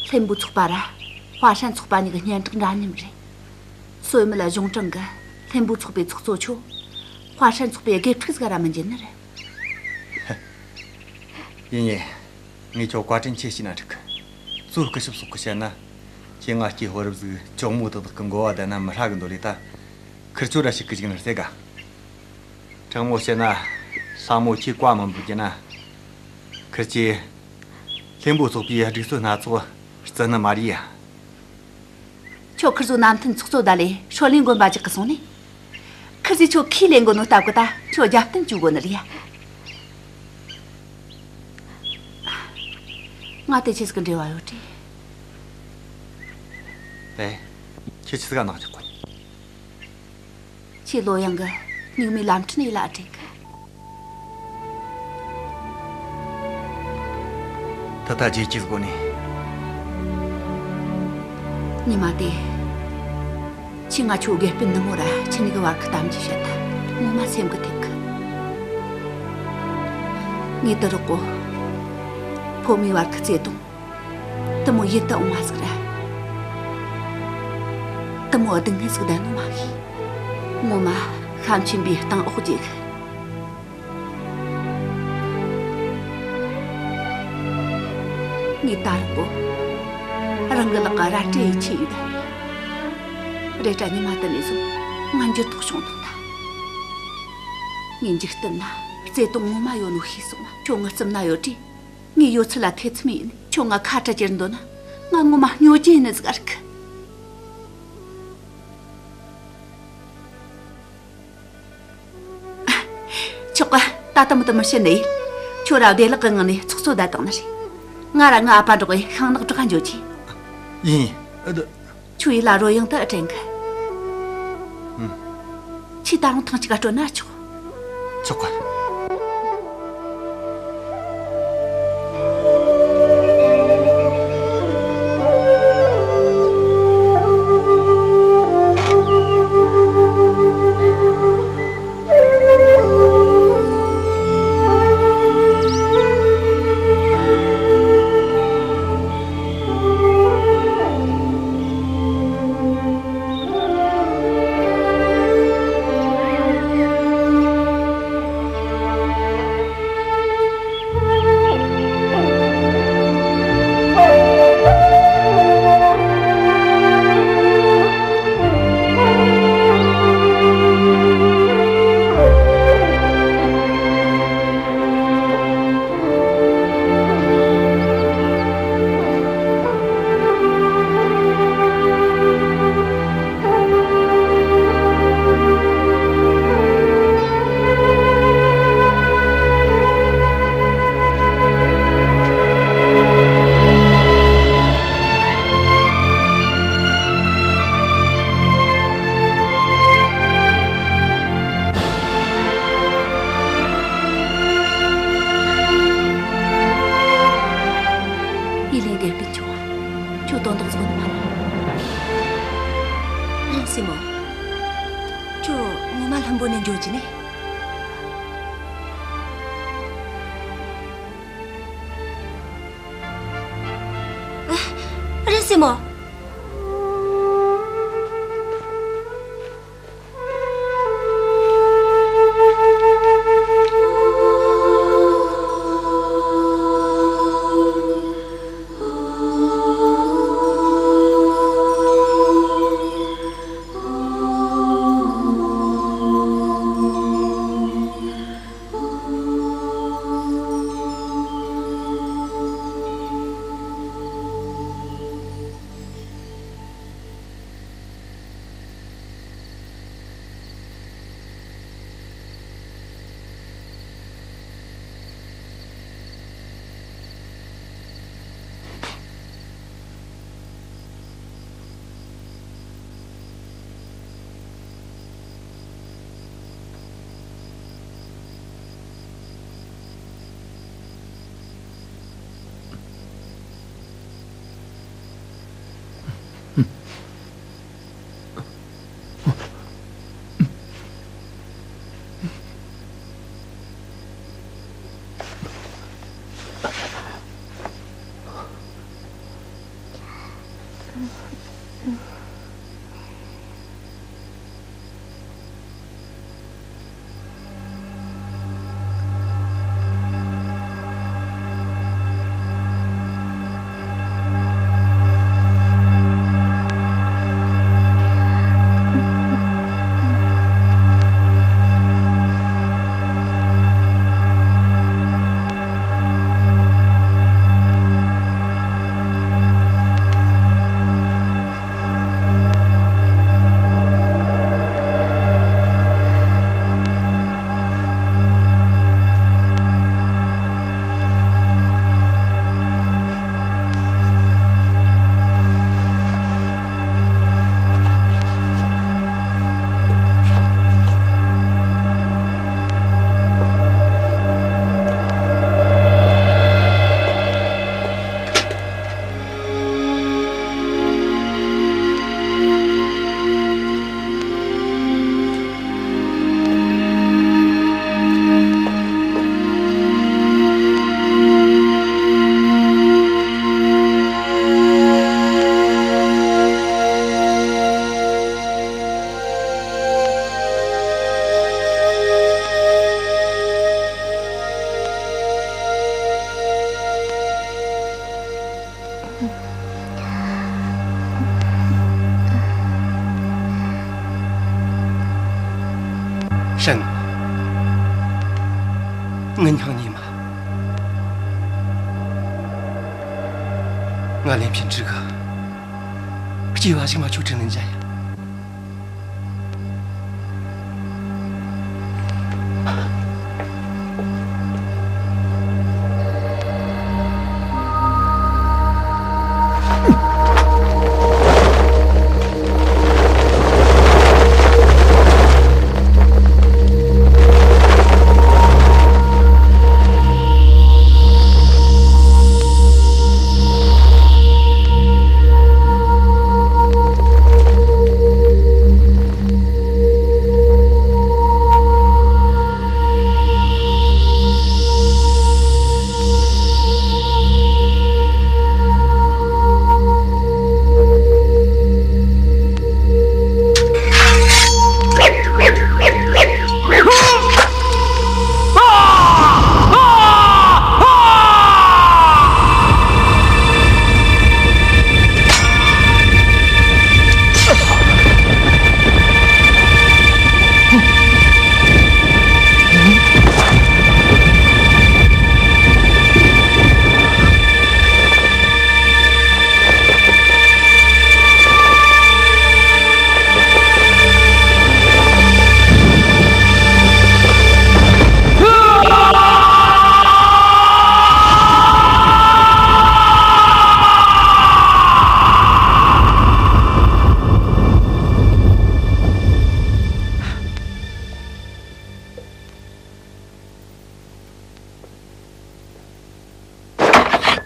ལྷུན་པོ་ཚོགས་པ་ར་ཧྭ་ཧྲན་ཚོགས་པ་གཉིས་ཀྱི་སྙན་གྲགས་འདྲ་མཉམ་རེད། སོས་མི་ལ་གཞུང་དྲང་གིས་ལྷུན་པོ་ཚོགས་པའི་ཚོགས་གཙོ་ཁྱོད་ཧྭ་ཧྲན་ཚོགས་པའི་དགེ་ཕྲུག་ཟིག་ར་མི་འགྱུར་ནི་རེད། ཡིན་ཡིན། ངས་ཁྱོད་བཀའ་དྲིན་ཆེ་ཞུས་ན་འགྲིག་གི། གཙོ་སྐུ་ཞབས་སོགས་ཀྱིས་བཤད་ན། ཁྱེད་ང་སྐྱེས་ཕོ་རབ་ཟིག་གྱོག་མོ་ཏག་ཏག་གི་འགོ་བ་བསྡད་ན་མི་ཧྲ་གི་འདོད་ལེ། ད་ཁིར་ཆོ་ར་ཞིག་གི་ཅིག་ནི་རྩེ་ག། དྲང་མོ་བཤད་ན་ལྷ་མོ་ཁྱེད་བཀའ་མི་འབུལ་རྒྱུ་ན། ཁིར་ཆོས་ལྷུན་པོ་ཚོགས་པའི་སྒྲིག་སྲོལ་སྣ་ཚོགས་བརྩི་ནི་མ་རེད་ཡ། ཁྱོད་ཁིར་ཚོ་ནམ་ཐིན་ཚོགས་གཙོ་བསྡད་ལེ་ཧྲོ་ལིན་དགོན་པ་ཅིག་གི་སོང་ནས། ཁིར་ཚོས་ཁྱོད་ཁས་ལེན་དགོས་ནོ་སྟབས་གི་ད་ཁྱོད་རྒྱབ་རྟེན་བཅུག་དགོས་ནི་རེད་ཡ། ང་དེ་ཆི་ཟིག་གི་འབྲེལ་བ་ཡོད་དྲེ། ཨེ། ཁྱེད་ཆི་ཟིག་ག་ནག་ཅིག་གོ། ཁྱེད་ལོ་ཡང་གི་སྨྱུག་མའི་ལམ་ཁྲིད་ནས་ལ་དྲེག་གི། ད་ལྟ་རྗེས་ཀྱི་སྒོ་ནས། ཉི་མ་དེ། ཁྱེད་ང་ཆོ་དགེ་སྤུན་ནུ་མོ་ར་ཁྱེད་གཉིས་ཀྱི་བར་གྱི་གཏམ་རྒྱུད་བཤད་ད་ངོ་མ་སེམས་གི་ཐེབས་གི། ངས་དུ་རོགས་གོ། ཕོ་མོའི་བར་གྱི་བརྩེ་དུང་། དུ་མོ་ཡིད་དུ་འོང་བ་ཟིག་ར། དུ་མོ་སྡུག་བསྔལ་ཟིག་ལྡན་ནོ་མ་ཤེས། ངོ་མ་ཤ་མཆིན་པའི་གཏིང་འོག་རྒྱུག་གི། ངས་ད་རུང་གོ། རང་གི་ལག་ག་རལ་གྲི་ཡི་ཆེ་ཡོད་ད། རེད་དྲ་ཉི་མ་དེ་ནས་བཟུང་ང་འགྱུར་ལྡོག་བྱུང་ཐལ་ད། ངས་འཇིག་རྟེན་ན་བརྩེ་དུང་ངོ་མ་ཡོད་ནོ་ཤེས་སོང་ང་། ཁྱོད་ངའི་རྩིབ་ན་ཡོད་དུས། ངའི་ཡོད་ཚད་ལ་ཐེ་ཚོམ་ཡིན། ཁྱོད་ང་ཁ་བྲལ་གྱུར་འདོད་ན། ང་ངོ་མ་སྨྱོ་རྒྱུ་ཡིན་ནི་ཟིག་ཨ་རིག་གི། ཆོག་གི། ད་དུམ་དུམ་མི་བཤད་ནི། ཁྱོད་ར་བདེ་ལེགས་ཀྱི་ངང་ནས་ཚོགས་གཙོ་བསྡད་བཏང་ནི་རེད། ང་ར་ངའི་ཨ་ཕ་འགྲོགས་གི་ཤིང་ནག་བྲག་འགྱོ་རྒྱུ། ཡིན། ཨ་ད། ཁྱོད་ཡིད་ལ་རོལ་དབྱངས་དེ་དྲན་གི། ཨུམ། ཁྱོད་ད་རུང་ཐེངས་གཅིག་ག་སྤྲོད་ན་ཆོག། ཆོག་གི། ཡི་ལིང་དགེ་སྤུན་ཆུང་བ། ཁྱོད་དོན་དག་བཟོ་ནི་མ་རེད། སྲས་མོ། ཁྱོད་ངོ་མ་ལྷུན་པོ་ནས་འགྱོ་རྒྱུ་ནི། ཨ། རེད། སྲས་མོ། ངའི་སྙིང་ཉེ་མ། ང་ལིན་ཕིན་ཀྲི་གི་སྐྱེ་བ་ཕྱི་མ་ཁྱོད་དྲིན་ལན་འཇལ་ཡ།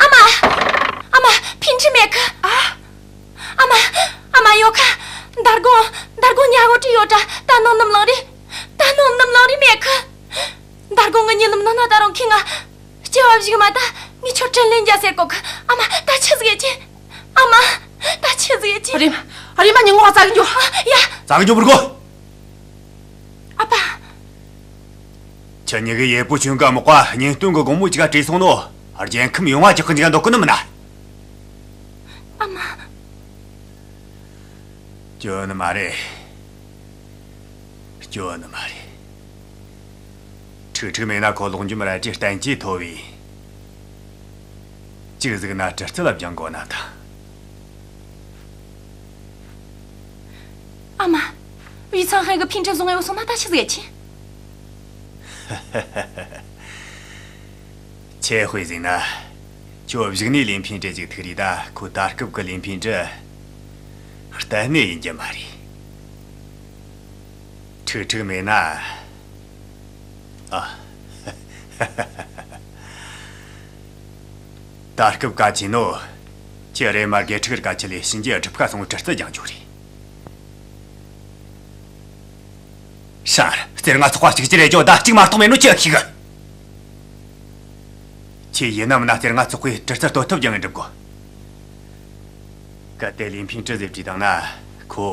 ཨ་མ། ཨ་མ། ཕིན་ཀྲི་མེད་གི། ཨ། ཨ་མ། ཨ་མ་ཡོད་ག། མདང་དགོང་། མདང་དགོང་ཉལ་གོ་དྲིས་ཡོད་དྲ། ད་ནངས་ནམ་ལངས་རེ། ད་ནངས་ནམ་ལངས་རེ་མེད་གི། མདང་དགོང་ངི་གཉིད་ལམ་ནང་ན་ད་རུང་ཁྱོས་ང་སྐྱེ་བ་ཕྱི་མ་ད་ངས་ཁྱོད་དྲིན་ལན་འཇལ་ཟེར་གོ་གི། ཨ་མ། ད་ཆི་ཟིག་ཡེད་རྒྱུ། ཨ་མ། ད་ཆི་ཟིག་ཡེད་རྒྱུ། རེམ། རེམ་མ། ཉིན་ངོ་ཙ་གི་འགྱོ། ཡ། ཙ་གི་འགྱོ་མི་དགོས། ཨ་ཕ། ཁྱེད་གཉིས་གི་ཡེ་པུ་ཆུན་གི་མག་པ་གཉེན་སྟོན་གི་དགོང་མོ་ཅིག་ག་བྲོས་སོང་ནོ། རྒྱལ་ཁམས་ཡོང་བ་ཅིག་གི་འཇིག་འདོད་གི་ནི་མིན་ན། ཨ་མ། སྐྱོན་ནི་མ་རེད། སྐྱོན་ནི་མ་རེད། ཁྲིག་ཁྲིག་མེད་ན་ཁོ་ལོག་འཇོམས་རལ་གྲིའི་བསྟན་བཅོས་ཐོབ་བས། ཅིག་ཟིག་ན་གྲི་རྩལ་སྦྱང་དགོས་ན་ཐང་། ཨ་མ། བུས་ཚང་ཧན་གི་ཕིན་ཀྲི་བཟུང་ངེ་བུད་སོང་ན་ད་ཆི་ཟིག་ཡེད་རྒྱུ། ཁྱེད་དཔེ་ཟིག་ན། ཁྱོད་གཞུག་ནས་ལིན་ཕིན་ཀྲི་ཅིག་ཐུག་རེ་ད། ཁོ་ད་སྐབས་གི་ལིན་ཕིན་ཀྲི་གཏན་ནས་ཡིན་རྒྱུ་མ་རེད། ཁྲིག་ཁྲིག་མེད་ན། ཨ། ད་སྐབས་གལ་ཆེ་ནོ། ཁྱེད་རེམ་མ་དགེ་ཕྲུག་གི་གལ་ཆེ་ལས་གཤིན་རྗེ་སྒྲུབ་ཁ་སོང་གྲི་རྩལ་སྦྱང་རྒྱུ་རེད། ཧྲན། རྩེ་ལྔ་ཚོགས་པ་གཅིག་གྱུར་རེ་ཇོ་ཟླ་གཅིག་མ་གཏོགས་མེད་ནོ་ཁྱེད་ཤེས་གི། ཁྱེད་ཡིན་ན་མིན་ན་རྩེ་ལྔ་ཚོགས་པའི་གྲི་རྩལ་གཏོད་ཐབས་ཀྱང་འགྲུབ་དགོས། གལ་ཏེ་ལིན་ཕིན་ཀྲི་ཟེར་བྲིས་བཏང་ན་ཁོ།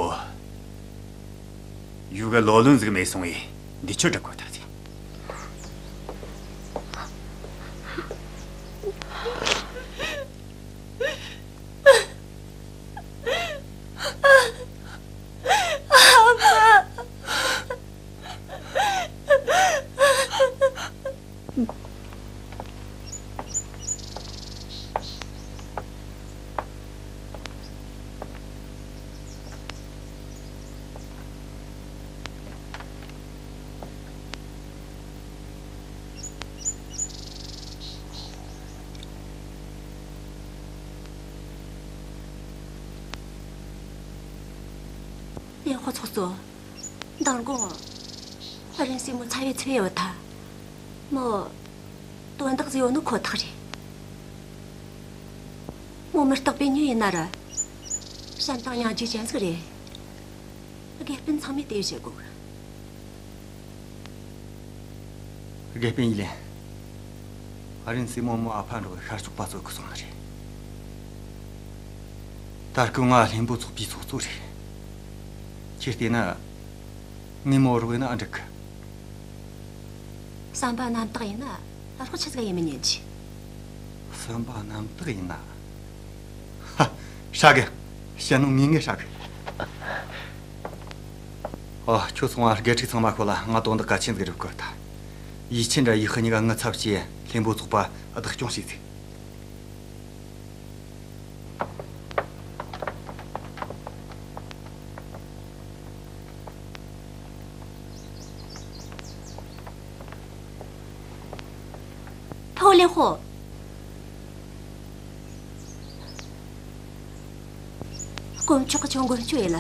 ཡུ་གི་ལོ་ལོན་ཟིག་མེད་སོང་ངས་འདི་ཆོ་འགྲུབ་དགོས་ད་ཟེར། ཡ། ཧོ། ཚོགས་གཙོ། མདང་དགོང་ཧ་རན་སྲས་མོ་ཚ་བའི་ཚེ་ཡོད་ཐལ། མོ་དོན་དག་ཟིག་ཡོད་ནོ་ཁོ་ཐག་རེད། མོ་མི་རྟག་པའི་མྱི་ཡིན་ན་ར། བྱམས་དང་སྙིང་རྗེ་ཅན་ཟིག་རེད། དགེ་སྤུན་ཚང་མས་དེ་བྱེད་དགོས། དགེ་སྤུན་ཡི་ལན། ཧ་རན་སྲས་མོ་མོ་ཨ་ཕ་འགྲོགས་ཤར་ཕྱོགས་པ་ཚོ་གི་སོང་ནི་རེད། ད་སྐབས་ང་ལྷུན་པོ་ཚོགས་པའི་ཚོགས་གཙོ་རེད། ཁྱེད་བལྟས་ན། ངས་མོ་རོགས་ཡིན་ན་འགྲིག་གི། བསམ་པ་རྣམ་དག་ཡིན་ན་རོགས་ཆི་ཟིག་ཡེད་མི་ཉན་གི། བསམ་པ་རྣམ་དག་ཡིན་ན། ཧ། ཧྲ་གི། བཤད་ནོ་ངེས་ངེས་ཧྲ་གི། ཨོ། ཁྱོད་སོང་ང་དགེ་ཕྲུག་ཚང་མ་ཁོ་ལ་ང་དོན་དག་གལ་ཆེན་ཟིག་རེད་གོ་ད། ཡིས་ཆེན་ར་ཡིས་ཧི་གཉིས་ཀ་ངའི་ཚབ་བྱས་ལྷུན་པོ་ཚོགས་པ་བདག་སྐྱོང་བྱོས་ཟིག། ཕུ་བོ་ལིན་ཧུ། དཀོན་མཆོག་གིས་ཁྱོད་མགོན་སྐྱོབ་ཡེད་ལ།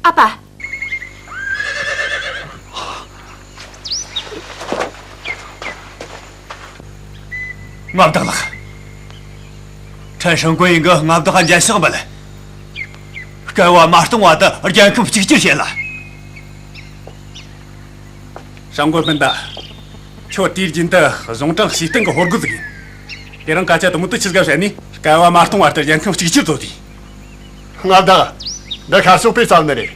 ཨ་ཕ། མངའ་བདག་ལགས། ཁྲེན་ཧྲང་ཀོན་ཡིན་གི་མངའ་བདག་མཇལ་ཕྱག་འབུལ། བསྐལ་བ་མ་སྟོང་བར་དུ་རྒྱལ་ཁམས་གཅིག་གྱུར་བྱེད་ལ། ཧྲང་ཀོན་སྤུན་ཟླ། ཁྱོད་དུས་རྒྱུན་དུ་གཞུང་དྲང་ཞུས་ལྟེང་གི་ཧོར་རྒུད་ཟིག་ཡིན། དེ་རིང་སྐད་ཆ་དེ་མོ་དུ་ཆི་ཟིག་ག་བཤད་ནས། བསྐལ་བ་མ་སྟོང་བར་དུ་རྒྱལ་ཁམས་གཅིག་གྱུར་བཟོ་དུས། མངའ་བདག། འདི་ཤར་ཕྱོགས་པའི་བསམ་ནི་རེད།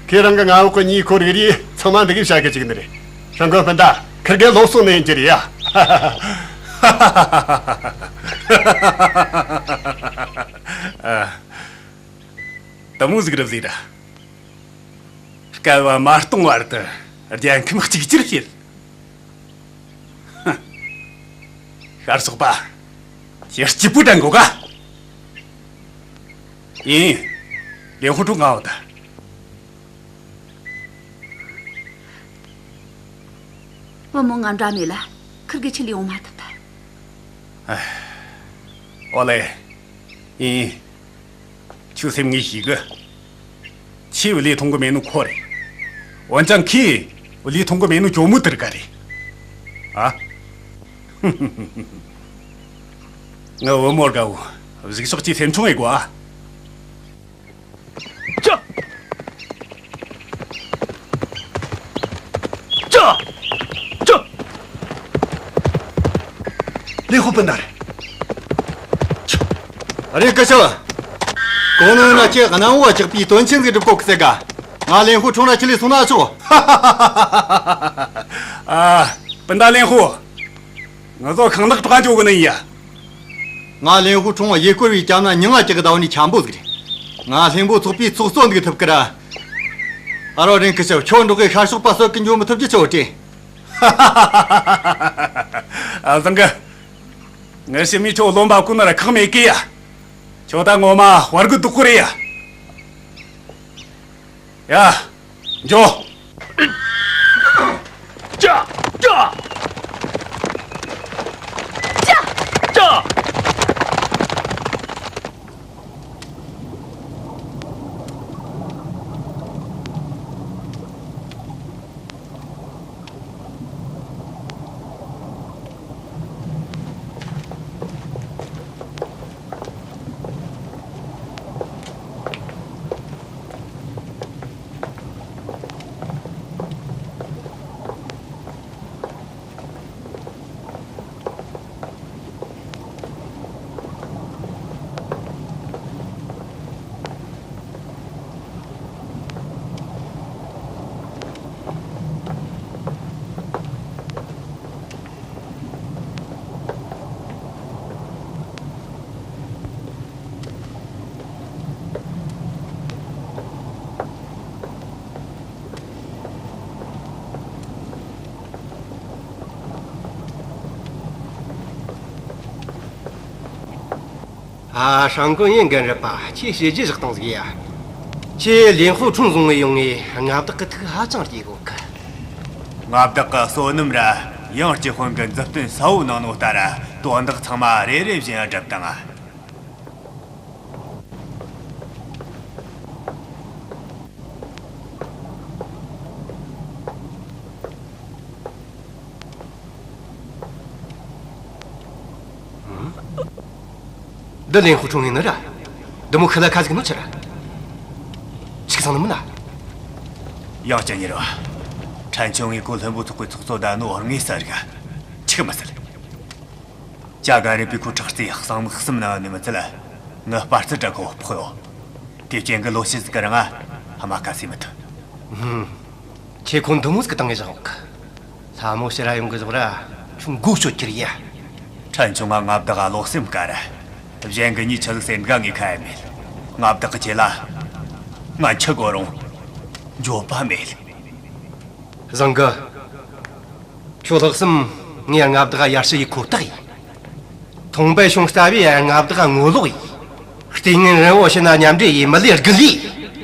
ཁོས་རང་གི་མངའ་འོག་གི་མྱིའི་འཁོར་རིགས་རེ་ཚང་མ་འདི་གིས་བཤད་གི་བཅུག་ནི་རེད། ཧྲང་ཀོན་སྤུན་ཟླ། ཁིར་གེ་ལོ་སོང་ནི་ཡིན་གྱི་རེད་ཡ། ཨ། དེ་མོ་ཟིག་རེད་ཟེར་ར། བསྐལ་བ་མ་སྟོང་བར་དུ་རྒྱལ་ཁམས་གཅིག་གྱུར་བྱེད། ཧ། ཤར་ཕྱོགས་པ། ཁྱེད་སྐྱིད་པོ་དྲན་གོ་ག། ཡིན། ལིན་ཧུ་ཁྲུང་ང་འོ་ད། བུ་མོ་ང་འདྲ་མེད་ལ། ཁིར་གེ་ཆི་ལས་ཡོང་མ་ཐུབ་ད། ཨ། ཨོ་ལེ། ཡིན། ཁྱོད་སེམས་ངས་ཤེས་གི། ཁྱོས་བུ་ལས་མཐོང་གི་མེད་ནོ་ཁོ་རེད། འོན་ཀྱང་ཁོས་བུ་ལས་མཐོང་གི་མེད་ནོ་ཇོ་མོ་དེ་རིགས་རེད། ཨ། ངའི་བུ་མོ་དགའ་བོ། གཟིགས་ཕྱོགས་ཀྱི་སེམས་ཆུང་ཡེད་དགོས་ཨ། ཅི། ཅི། ཅི། ལིན་ཧུ་སྤུན་ཟླ་རེད། ཅི། རེད་སྐུ་ཞབས། གོང་ནང་ན་ཁྱེད་གནམ་འོག་ཇག་པའི་དོན་ཆེན་ཟིག་སྒྲུབ་གོ་གི་ཟེར་ག། ང་ལིན་ཧུ་ཁྲུང་ར་ཁྲིད་ལས་སོང་ན་ཆོག། ཨ། སྤུན་ཟླ་ལིན་ཧུ། ང་ཚོ་ཤིང་ནག་གྲོགས་འཇོག་གི་ནི་ཡིན་ཡ། ང་ལིན་ཧུ་ཁྲུང་ཡུལ་སྐོར་བའི་རྒྱབ་ན་མྱི་ང་ཅིག་གི་ཟླ་བ་ནས་འཁྱམ་པོ་ཟིག་རེད། ང་ལྷུན་པོ་ཚོགས་པའི་ཚོགས་གཙོ་འདུག་ཐུབ་ཀི་ར། ཨ་རོ་རིན་སྐུ་ཞབས། ཁྱོད་འགྲོགས་གི་ཤར་ཕྱོགས་པ་གསོད་གི་འགྱོ་མི་ཐུབ་རྒྱུ་ཆི་བོ་དྲན། ཨ་བཟང་གི། ངའི་ཞི་མི་ཁྱོད་རློམ་པ་ཀུན་ན་ར་ཁག་མེད་ཀི་ཡ། ཁྱོད་ད་ངོ་མ་དཔའ་རྒོད་དུ་ཁོ་རེད་ཡ། ཡ། འགྱོ། ཅ། ཅ། ཅ། ཅ། ཨ། ཧྲང་ཀོན་ཡིན་རྒན་རབས་པ། ཁྱོས་བྱས་རྗེས་བཞག་བཏང་ཟིག་ཡ། ཁྱོས་ལིན་ཧུ་ཁྲུང་བཟུང་ངས་ཡོང་ངས་མངའ་བདག་གི་ཐུགས་ཧ་ཅང་སྐྱེ་གོ་གི། མངའ་བདག་གི་བསོད་ནམས་ར་ཡང་སྤྱི་དཔོན་གི་མཛུབ་སྟོན་གསལ་བོ་གནང་ནོ་ལྟར་དོན་དག་ཚང་མ་རེ་རེ་བཞིན་སྒྲུབ་དང་ཨ། འདི་ལིན་ཧུ་ཁྲུང་ཡིན་ནི་ར། འདི་མོ་ཁི་ལ་ཁ་ཟིག་ནོ་ཆི་ར། ཆི་ཚང་ནི་མིན་ན། ཡང་སྤྱི་གཉེར་བ། ཕྲན་ཆུང་ངས་གོ་ལྷུན་པོ་ཚོགས་པའི་ཚོགས་གཙོ་བསྡད་ནོ་དངོས་གསལ་རེད་ག་ཆི་གི་མི་ཟེར། ཅ་ག་རེ་པི་ཁོ་ཁྲག་རྩའི་གསང་མིག་གསུམ་ན་ནི་མི་ཚད་ལ། ངི་སྤར་རྩི་དྲ་ཁོ་ཕོག་ཡོད། དེ་རྐྱེན་གི་ལོ་ཤས་ཟིག་གི་རིང་ང་ཧ་མ་ཁ་སེ་མི་ཐུབ། ཁྱེད་ཁོ་འདི་མོ་ཟིག་གི་བཏང་ངེ་བཞག་ཡོད་གི། ལྷ་མོ་ཕྱིར་ར་ཡོང་གི་ཟོག་ར་ཁྱོད་མགོ་གཅོད་ཁྱེར་ཡ། ཕྲན་ཆུང་ང་མངའ་བདག་ག་ལོག་སེམས་དཀར། གཞན་གི་མྱི་ཆི་ཟིག་སེམས་དགའ་ངེ་ཁ་ཡ་མེད། མངའ་བདག་གི་ཆེད་ལ་ང་འཆི་དགོས་རུང་འགྱོད་པ་མེད། བཟང་གི། ཁྱོད་ལྷག་བསམ་ངས་མངའ་བདག་ག་ཡར་ཞུ་ཡེ་ཁོ་ཐག་ཡིན། ཐོང་པའེ་ཤུང་ལྟ་བུས་མངའ་བདག་ག་ངོ་ལོག་ཡེ། ལྟས་ངན་རིན་བོ་ཞིན་ན་མཉམ་འབྲེལ་ཡེ་མི་ལས་རྒུད་ལས།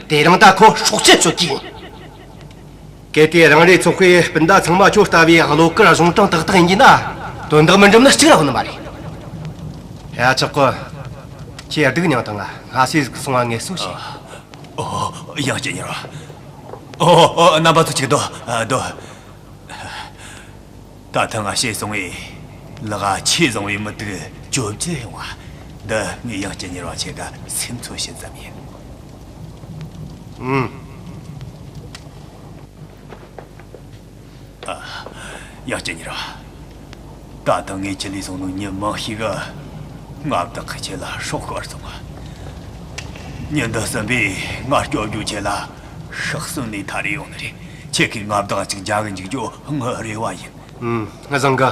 དེ་རིང་ད་ཁོ་སྲོག་གཅོད་གཅོད་ཀྱི་ཡིན། གལ་ཏེ་རང་རེའི་ཚོགས་པའི་སྤུན་ཟླ་ཚང་མ་ཁྱོད་ལྟ་བུའི་བློ་དཀར་གཞུང་དྲང་ཏག་ཏག་ཡིན་གྱི་ན། དོན་དག་མི་འགྲུབ་ནི་གཅིག་ར་ཡོད་ནི་མ་རེད། ཡ་ཆོག་གི། ཁྱེད་སྡུག་མྱངས་དང་ང་སྔ་སེ་ཟིག་སོང་བ་ངལ་གསོ་བྱོས། ཨོ། ཡང་སྤྱི་གཉེར་བ། ཨོ། ཨོ། རྣམ་པ་ཚོ་ཅིག་སྡོད། ཨ། སྡོད། ད་ཐེངས་ང་ཤེས་སོང་བས། ལག་ཆེས་བཟང་བའི་མི་དུག་བཅོ་བརྒྱད་ཡོང་བ། འདི་ངས་ཡང་སྤྱི་གཉེར་བ་ཆེ་ག་སེམས་ཚོར་བྱིན་ཙམ་ཡིན། ཨུམ། ཨ། ཡང་སྤྱི་གཉེར་བ། ད་ཐེངས་ངས་ཁྲིད་ལས་སོང་ནོ་མྱི་མང་ཞིག་གིས་མངའ་བདག་གི་ཆེད་ལ་སྲོག་ཤོར་སོང་བ། མྱི་འདི་གསུམ་པོས་ང་སྐྱོབ་རྒྱུའི་ཆེད་ལ་ཤི་གསོན་ནས་ཐར་རེ་ཡོང་ནི་རེད། ཁྱེད་ཀྱིས་མངའ་བདག་ཅིག་མཇལ་གི་འཇུག་རྒྱུ་ངའི་རེ་བ་ཡིན། ཨུམ། ང་བཟང་གི།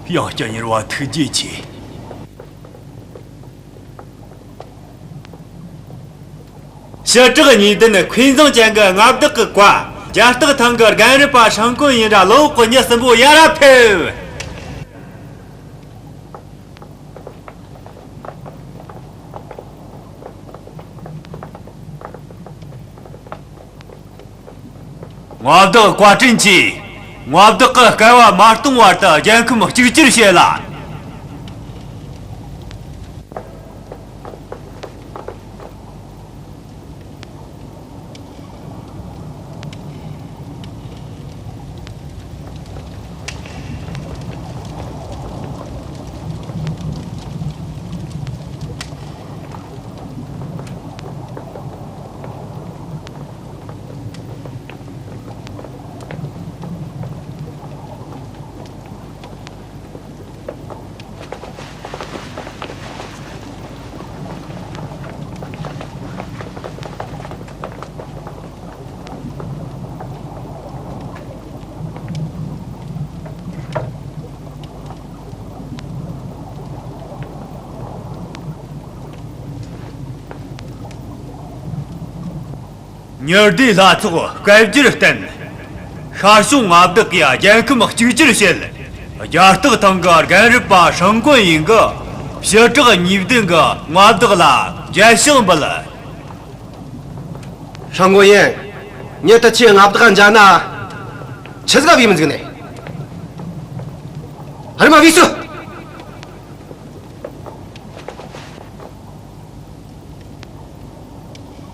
ཡང་སྤྱི་གཉེར་བ་ཐུགས་རྗེ་ཆེ། ཞི་དྲག་གཉིས་ལྡན་འཁོན་འཛིང་ཅན་གྱི་མངའ་བདག་གི་བཀའ། རྒྱ་སྟག་ཐང་གི་རྒན་རབས་པ་ཧྲང་ཀོན་ཡིན་ར་ལོ་ཀོ་མྱི་གསུམ་པོ་ཡར་ར་ཕེབས། མངའ་བདག་བཀའ་དྲིན་ཆེ། མངའ་བདག་གི་བསྐལ་བ་མ་སྟོང་བར་དུ་རྒྱལ་ཁམས་གཅིག་གྱུར་བྱེད་ལ། ཉི་ཟླའི་ལྷ་ཚོགས་བསྐལ་བརྒྱར་བརྟན། ཤར་ཕྱོགས་མངའ་བདག་གིས་རྒྱལ་ཁམས་གཅིག་གྱུར་བྱེད། རྒྱ་སྟག་ཐང་གི་རྒན་རབས་པ་ཧྲང་ཀོན་ཡིན་གྱིས་ཞི་དྲག་གཉིས་ལྡན་གྱི་མངའ་བདག་ལ་རྒྱལ་ཕྱག་འབུལ། ཧྲང་ཀོན་ཡིན། མྱི་དེ་ཆོས་མངའ་བདག་མཇལ་ན་ཆི་ཟིག་བྱེད་མི་འཇུག་ནས། ཧར་མ་བྱོས་སོང་།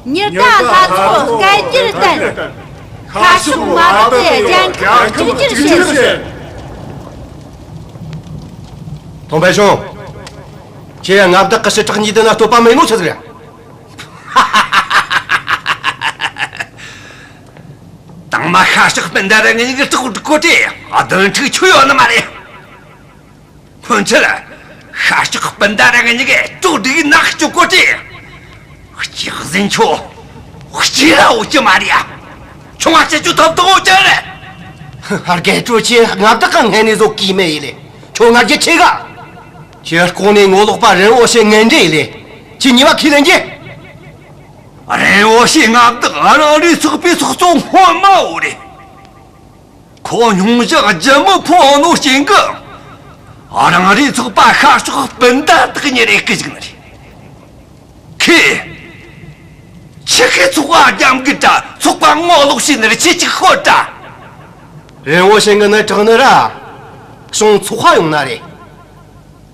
ཉི་ཟླ་ལྷ་ཚོགས་བསྐལ་བརྒྱར་བརྟན། ཤར་ཕྱོགས་མངའ་བདག་གིས་རྒྱལ་ཁམས་གཅིག་གྱུར་བྱེད། ཐོང་པའེ་ཤུང་། ཁྱེད་མངའ་བདག་གི་ཞི་དྲག་གཉིས་ལྡན་ན་བསྟོད་པ་མེད་ནོ་ཆི་ཟིག་རེད། དང་མ་ཤར་ཕྱོགས་སྤུན་ཟླ་ར་ངེད་གཉིས་ཀྱིས་གྲོགས་སྒྲིག་གོ་དུས་བདུན་ཕྲུག་ཁྱོད་ཡོད་ནི་མ་རེད། སྔོན་ཆད་ཤར་ཕྱོགས་སྤུན་ཟླ་ར་ངེད་གཉིས་ཀྱིས་གྲོགས་སྒྲིག་ནགས་སྐྱོབ་གོ་དུས། གཅིག་ཟིན་ཆོ། གཅིག་ར་འོ་ཅི་མ་རེད་ཡ། ཁྱོད་ང་ཅི་ཆོ་ཐོབ་ཐང་འོ་ཅི་རེད། ཧ། རྒད་པོ་ཆེ་མངའ་བདག་གི་སྔུན་ནས་བཟོ་གི་མེད་ཡི་ལེ། ཁྱོད་ང་རྒྱལ་ཆེ་ག་ཁྱེད་ལྐོག་ནས་ངོ་ལོག་པ་རིན་བོ་ཞིན་ངན་འདྲེ་ཡི་ལེ། ཁྱེད་ཉེས་པ་ཁས་ལེན་རྒྱུ། རིན་བོ་ཞིན་མངའ་བདག་རང་རེའི་ཚོགས་པའི་ཚོགས་གཙོ་སྔོན་མ་བོ་རེད། ཁོ་སྙུང་གཞི་ལྗིད་མོ་ཕོག་ནོ་རྐྱེན་གྱིས། རང་རེའི་ཚོགས་པ་ཤར་ཕྱོགས་སྤུན་ཟླ་དག་གཉེར་རེ་སྐུལ་བཞག་ནི་རེད། ཁོས། ཆི་ཁོས་ཚོགས་པ་རྒྱབ་འགལ་དྲ་ཚོགས་པ་ངོ་ལོག་བྱས་ནི་རེད། ཁྱོས་ཅིག་ཤོད་དྲ། རིན་བོ་ཞིན་གི་ནི་དྲག་ནི་ར། ཤོང་ཚོགས་པ་ཡོང་ནི་རེད།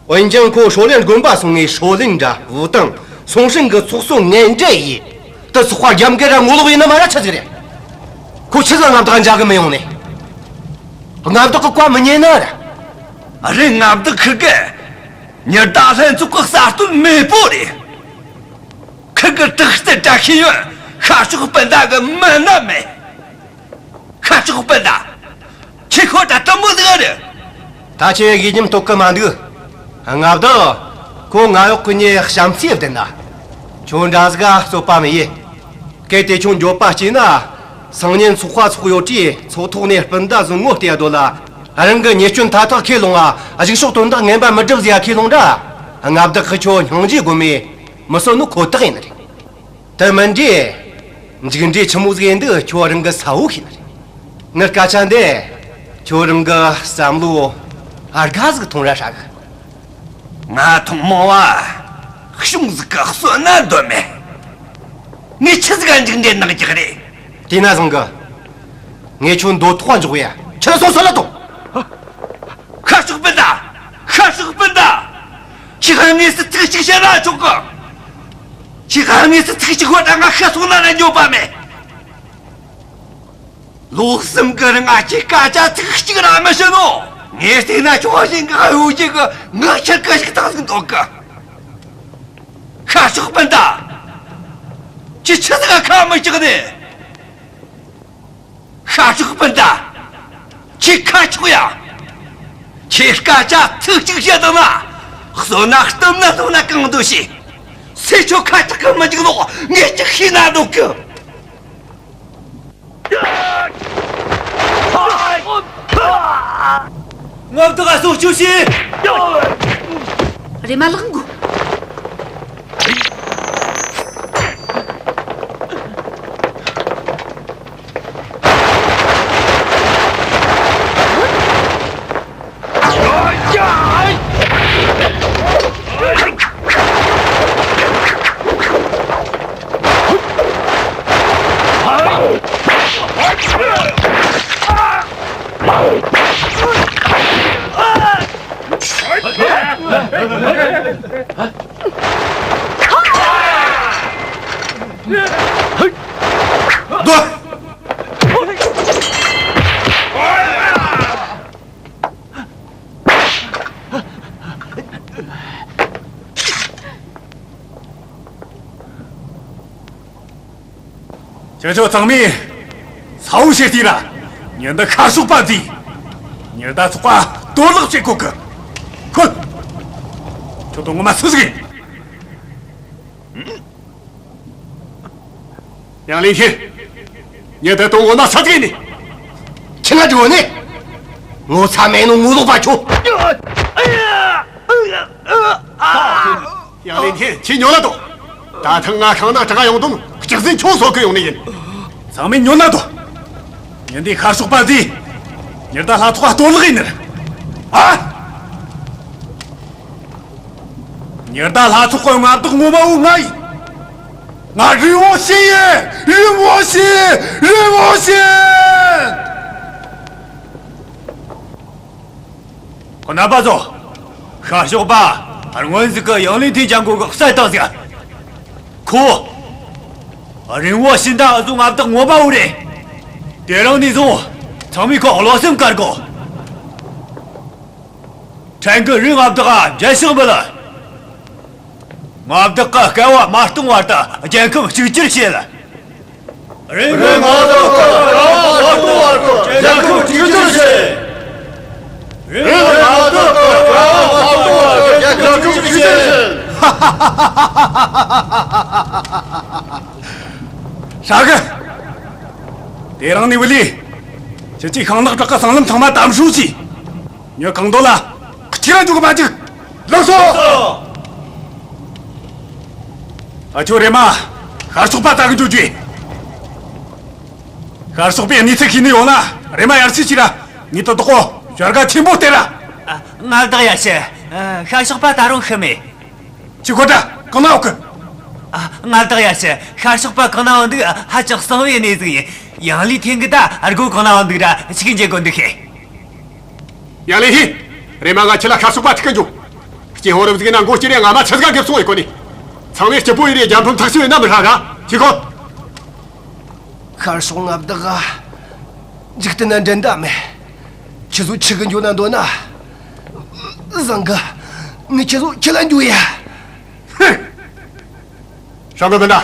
འོན་ཀྱང་ཁོ་ཧྲོ་ལིན་དགོན་པ་སོང་ངས་ཧྲོ་ལིན་དྲ་ཝུ་ཏང་སུང་ཧྲིན་གི་ཚོགས་གཙོ་ངན་འདྲེ་ཡི། དེ་ཚོགས་པ་རྒྱབ་འགལ་ར་ངོ་ལོག་ཡིན་ནི་མ་ར་ཆི་ཟིག་རེད། ཁོ་ཆི་ཟིག་མངའ་བདག་མཇལ་གི་མི་ཡོང་ནས། མངའ་བདག་གི་བཀའ་མི་ཉན་ནི་ར། རེད། མངའ་བདག་ཁི་གེ་ཉི་ཟླ་ལྷན་ཚོགས་ཀྱི་གསར་གཏོད་མེས་པོ་རེད། ཁི་གེ་དྲག་རྩལ་བཀྲ་ཤིས་ཡོད། ཤར་ཕྱོགས་སྤུན་ཟླ་གི་མི་སྣ་མེད། ཤར་ཕྱོགས་སྤུན་ཟླ། ཁྱེད་ཁོ་ད་དྲང་མོ་ཟིག་རེད། ད་ཁྱེད་ཡིད་ཉམས་རྟོགས་གི་མ་འདུག་མངའ་བདག་ཁོ་ང་ཡོག་གི་ཉེ་བྱམས་བརྩེས་བསྡད་ན། ཁྱོད་འདྲ་ཟིག་ག་རྩོད་པ་མི་ཡེ། གལ་ཏེ་ཁྱོད་འགྱོད་པ་སྐྱེས་ན། སང་ཉིན་ཚོགས་པ་ཚོགས་ཡོད་དུས་ཚོགས་ཐོག་ནས་སྤུན་ཟླ་ཟིག་ངོ་བལྟས་སྡོད་ལ། རང་གི་ཉེས་སྐྱོན་མཐའ་དག་ཁས་ལོངས་ང་། གཞུག་ཕྱོགས་དོན་དག་ངན་པ་མི་སྒྲུབ་ཟེར་ཡ་ཁས་ལོངས་འདྲ། མངའ་བདག་གིས་ཁྱོད་སྙིང་རྗེ་སྒོམ་མེ་མི་གསོད་ནོ་ཁོ་ཐག་ཡིན་ནི་རེད། དེ་མིན་དུས། མཇུག་འབྲས་ཆི་མོ་ཟིག་ཡིན་འདུག་ཁྱོད་རང་གིས་གསལ་བོ་ཤེས་ནི་རེད། ངའི་སྐད་ཆ་འདི་ཁྱོད་རང་གི་བསམ་བློ་ཨར་ག་ཟིག་ཐོངས་ར་ཧྲ་གི། ང་ཐོངས་མོ་བ། གཞུང་ཟིག་ག་གསོད་ན་འདོད་མེད། ངས་ཆི་ཟིག་ག་མཇུག་འབྲས་གནང་རྒྱུ་རེད། དེས་ན་བཟང་གི། ངས་ཁྱོད་འདོད་ཐོག་འཇོག་ཡ། ཁྱོད་སོང་སོ་ལ་ཐོངས། ཤར་ཕྱོགས་སྤུན་ཟླ། ཤར་ཕྱོགས་སྤུན་ཟླ། ཁྱེད་ཀ་དངོས་སུ་ཚིག་གཅིག་བཤད་ན་ཆོག་གི། ཁྱེད་ཀ་དངོས་སུ་ཚིག་གཅིག་བཤད་ན་ང་ཤི་སོང་ན་ར་འགྱོད་པ་མེད། ལོ་གསུམ་གི་རིང་ང་ཁྱེད་སྐད་ཆ་ཚིག་གཅིག་ར་མི་བཤད་ནོ། ངས་བལྟས་ན་ཁྱོད་གཞན་ག་ཡོད་རྒྱུ་གི་ངག་ཁྱེར་གི་ཞིག་བཏང་ཟིག་འདོད་གི། ཤར་ཕྱོགས་སྤུན་ཟླ། ཁྱེད་ཆི་ཟིག་ག་ཁ་མི་གྲག་ནི། ཤར་ཕྱོགས་སྤུན་ཟླ། ཁྱེད་ཁ་ཆོག་ཡ། ཁྱེད་སྐད་ཆ་ཚིག་གཅིག་བཤད་བཏང་ན། གསོད་ན་གཏུབ་ན་གསོད་ན་གང་འདོད་བྱོས། སུས་ཁྱོད་ཁ་གྲག་གི་མི་འཇུག་ནོ་ངས་ཅིག་ཤེས་ན་འདོད་གི། མངའ་བདག་ག་གསོད་གཅོད་བྱོས། རེམ་མ་ལག་འགུལ། ཁྱེད་ཚོ་ཚང་མས་གསལ་བོ་བྱས་ལྟོས་ར། མྱི་འདི་ཤར་ཕྱོགས་པ་འདི། ཉི་ཟླ་ཚོགས་པ་གཏོར་བརླག་བྱེད་གོ་གི། ཁོ། ཁྱོད་དོ་ངོ་མ་སུ་ཟིག་ཡིན། ཡང་ལིན་ཧི། ཉི་ཟླ་དོ་ངོ་མ་སུ་ཟིག་ཡིན་ནི། ཁྱི་ང་འགྲོ་ནི། ངོ་ཚ་མེད་ནོ་ངོ་ལོག་པ་ཁྱོད། ཡང་ལིན་ཧི། ཁྱོས་ཉོན་ལ་དོ། ད་ཐེངས་ང་ཤིང་ནག་བྲག་ཡོང་དོན་གཅིག་ཟིན་ཁྱོད་བཟོ་གི་ཡོང་ནི་ཡིན། ཚང་མས་ཉོན་ལ་དོ། ཉི་ཟླའི་ཤར་ཕྱོགས་པ་འདི། ཉི་ཟླ་ལྷ་ཚོགས་པ་གཏོར་བརླག་ཡིན་ནི། ཨ། ཉི་ཟླ་ལྷ་ཚོགས་པའི་མངའ་བདག་ངོ་མ་བོ་ང་ཡིན། ང་རིན་བོ་ཞིན་ཡིན། རིན་བོ་ཞིན། རིན་བོ་ཞིན། ཁོ་རྣམ་པ་ཚོ། ཤར་ཕྱོགས་པ་སྔོན་ཟིག་གི་ཡང་ལིན་ཐིན་ཅང་གོ་གི་བསད་བཏང་ཟིག་ཁོ། རིན་བོ་ཞིན་དང་ཨ་ཟུ་མངའ་བདག་ངོ་མ་བོ་རེད། དེ་རིང་ནས་བཟུང་ཚང་མས་ཁོ་བློ་སེམས་དཀར་དགོས། ཕྲན་གྱིས་རིན་མངའ་བདག་ག་མཇལ་ཕྱག་འབུལ། མངའ་བདག་གི་སྐལ་བ་མ་སྟོང་བར་དུ་རྒྱལ་ཁམས་གཅིག་གྱུར་བྱེད། རིན་མངའ་བདག་གི་སྐལ་བ་མ་སྟོང་བར་དུ་རྒྱལ་ཁམས་གཅིག་གྱུར་བྱེད། རིན་མངའ་བདག་གི་སྐལ་བ་མ་སྟོང་བར་དུ་རྒྱལ་ཁམས་གཅིག་གྱུར་བྱེད། ཧྲ་གི། དེ་རིང་ནས་བུ་ལི། ཁྱེད་ཀྱིས་ཤིང་ནག་བྲག་གི་སྲང་ལམ་ཚང་མ་དམ་བསྲུང་བྱོས། མྱི་གང་འདོད་ལ་གཅིག་ར་འཇུག་མ་འཇུག་ལགས་སོ། ཨ། ཁྱོད་རེམ་མ་ཤར་ཕྱོགས་པ་ལྟ་གི་འགྱོ་རྒྱུ་ཡིན། ཤར་ཕྱོགས་པས་གནས་ཚུལ་ཤེས་ནི་ཡོང་ན་རེམ་མ་ཡར་ཞུ་བྱོས་ར། ངེད་དོ་བདག་པོ་བྱ་དགའ་ཆེན་པོ་སྟེར་ར། ཨ། མངའ་བདག་ཡར་ཞུ། ཨ། ཤར་ཕྱོགས་པ་ད་རུང་ཤི་མེད། ཁྱོས་གོ་དྲ། གང་ན་ཡོད་གི། ཨ། མངའ་བདག་ཡར་ཞུ། ཤར་ཕྱོགས་པ་གང་ན་ཡོད་འདུག་ཧ་ཅང་གསང་བའི་གནས་ཟིག་ཡིན། ཡང་ལིན་ཐིན་གིས་ད་སྒོ་གང་ན་ཡོད་འདུག་ར་ཞིག་མཇལ་དགོས་འདུག་ཤེས། ཡང་ལིན་ཧི། རེམ་མ་ང་ཁྱེད་ལ་ཤར་ཕྱོགས་པ་ཐུག་གི་འགྱོ། སྐྱེ་ཕོ་རབ་ཟིག་ན་མགོ་སྐྱེས་རེ་ང་མ་ཆི་ཟིག་ག་འགེབས་སོང་ཡོད་གོ་ནི། ཚང་མས་སྐྱིད་པོ་ཡེ་རེ་རྒྱལ་ཕམ་ཐག་ཆོད་ཡོད་ན་མི་ཧྲ་ག། ཁྱོས་གོ། ཤར་ཕྱོགས་མངའ་བདག་ག། འཇིག་རྟེན་ན་འགྲན་ཟླ་མེད། ཁྱེད་ཚོ་ཆི་གི་འགྱོ་ན་འདོད་ན། བཟང་གི། ངས་ཁྱེད་ཚོ་ཁྲིད་ལ་འགྱོ་ཡ། ཧུམ། བྱུང་གི་མིན་ད།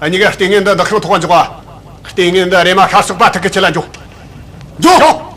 འུ་གཉིས་ཀས་ལྟས་ངན་འདི་འདུ་ཁང་ཐོག་འཇོག་ག། ལྟས་ངན་འདི་རེམ་མ་ཤར་ཕྱོགས་པ་ཐུག་གི་ཁྲིད་ལ་འགྱོ། འགྱོ། འགྱོ།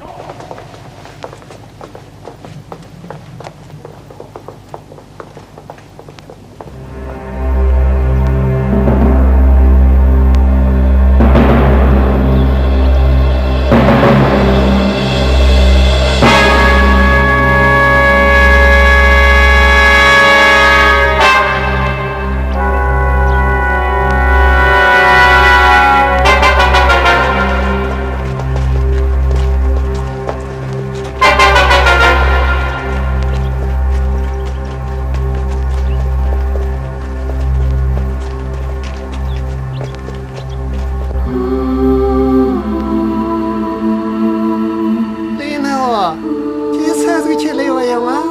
ལི་ནའོ། ཁྱེད་ས་ཟིག་ཁྲིད་ལས་བ་ཡོང་ང་།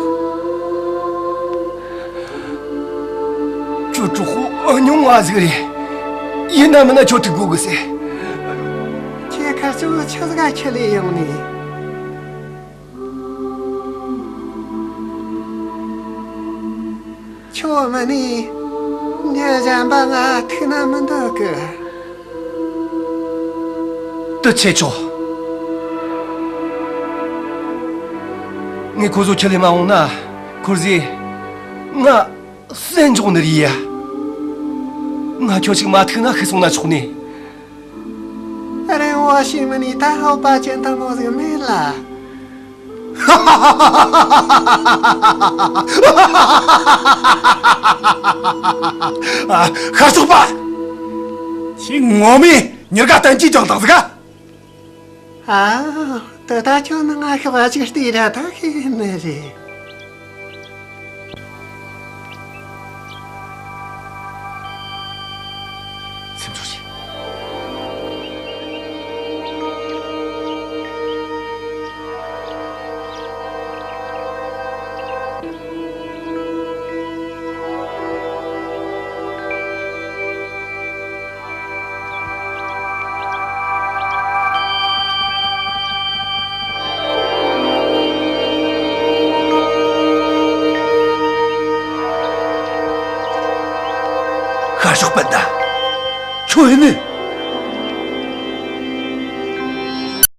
ཁྱོད་གྲོགས་པོ་ཨ་ཉུང་བ་ཟིག་རེད། ཡིན་ན་མིན་ན་ཁྱོད་ཐུག་དགོས་གི་ཟེར། ཁྱེད་ཁ་ཆུ་ཆི་ཟིག་ག་ཁྲིད་ལས་ཡོང་ནི། ཁྱོད་མིན་ནི་འདི་གཞན་པ་ང་ཐུག་ན་མི་འདོད་གི། དུ་ཆེ་ཆོག། ངས་ཁོ་ཚོ་ཁྲིད་ལས་མ་འོང་ན། ཁོར་ཟེ་ང་བསད་འཇོག་ནི་རེད་ཡ། ང་ཁྱོད་ཅིག་མ་ཐུག་ན་ཤི་སོང་ན་ཆོག་ནི། རེ་བ་ཞིག་མིན་ནི་ད་ཧོ་པ་ཅན་ད་མོ་ཟིག་མེད་ལ། ཨ། ཤར་ཕྱོགས་པ། ཁྱོས་ངོ་མས་ཉེར་དགའ་བསྟན་གྱིས་བསྒྲགས་བཏང་ཟིག་ག། ཨ། དེ་ད་ཁྱོད་ནི་ང་ཤོག་ཨ་ཅིག་ལྟོས་ར་ད་ཤེས་ནི་རེད། སེམས་ཆུང་བྱོས། ཤར་ཕྱོགས་སྤུན་ཟླ། ཁྱོད་ཡིན་ནི།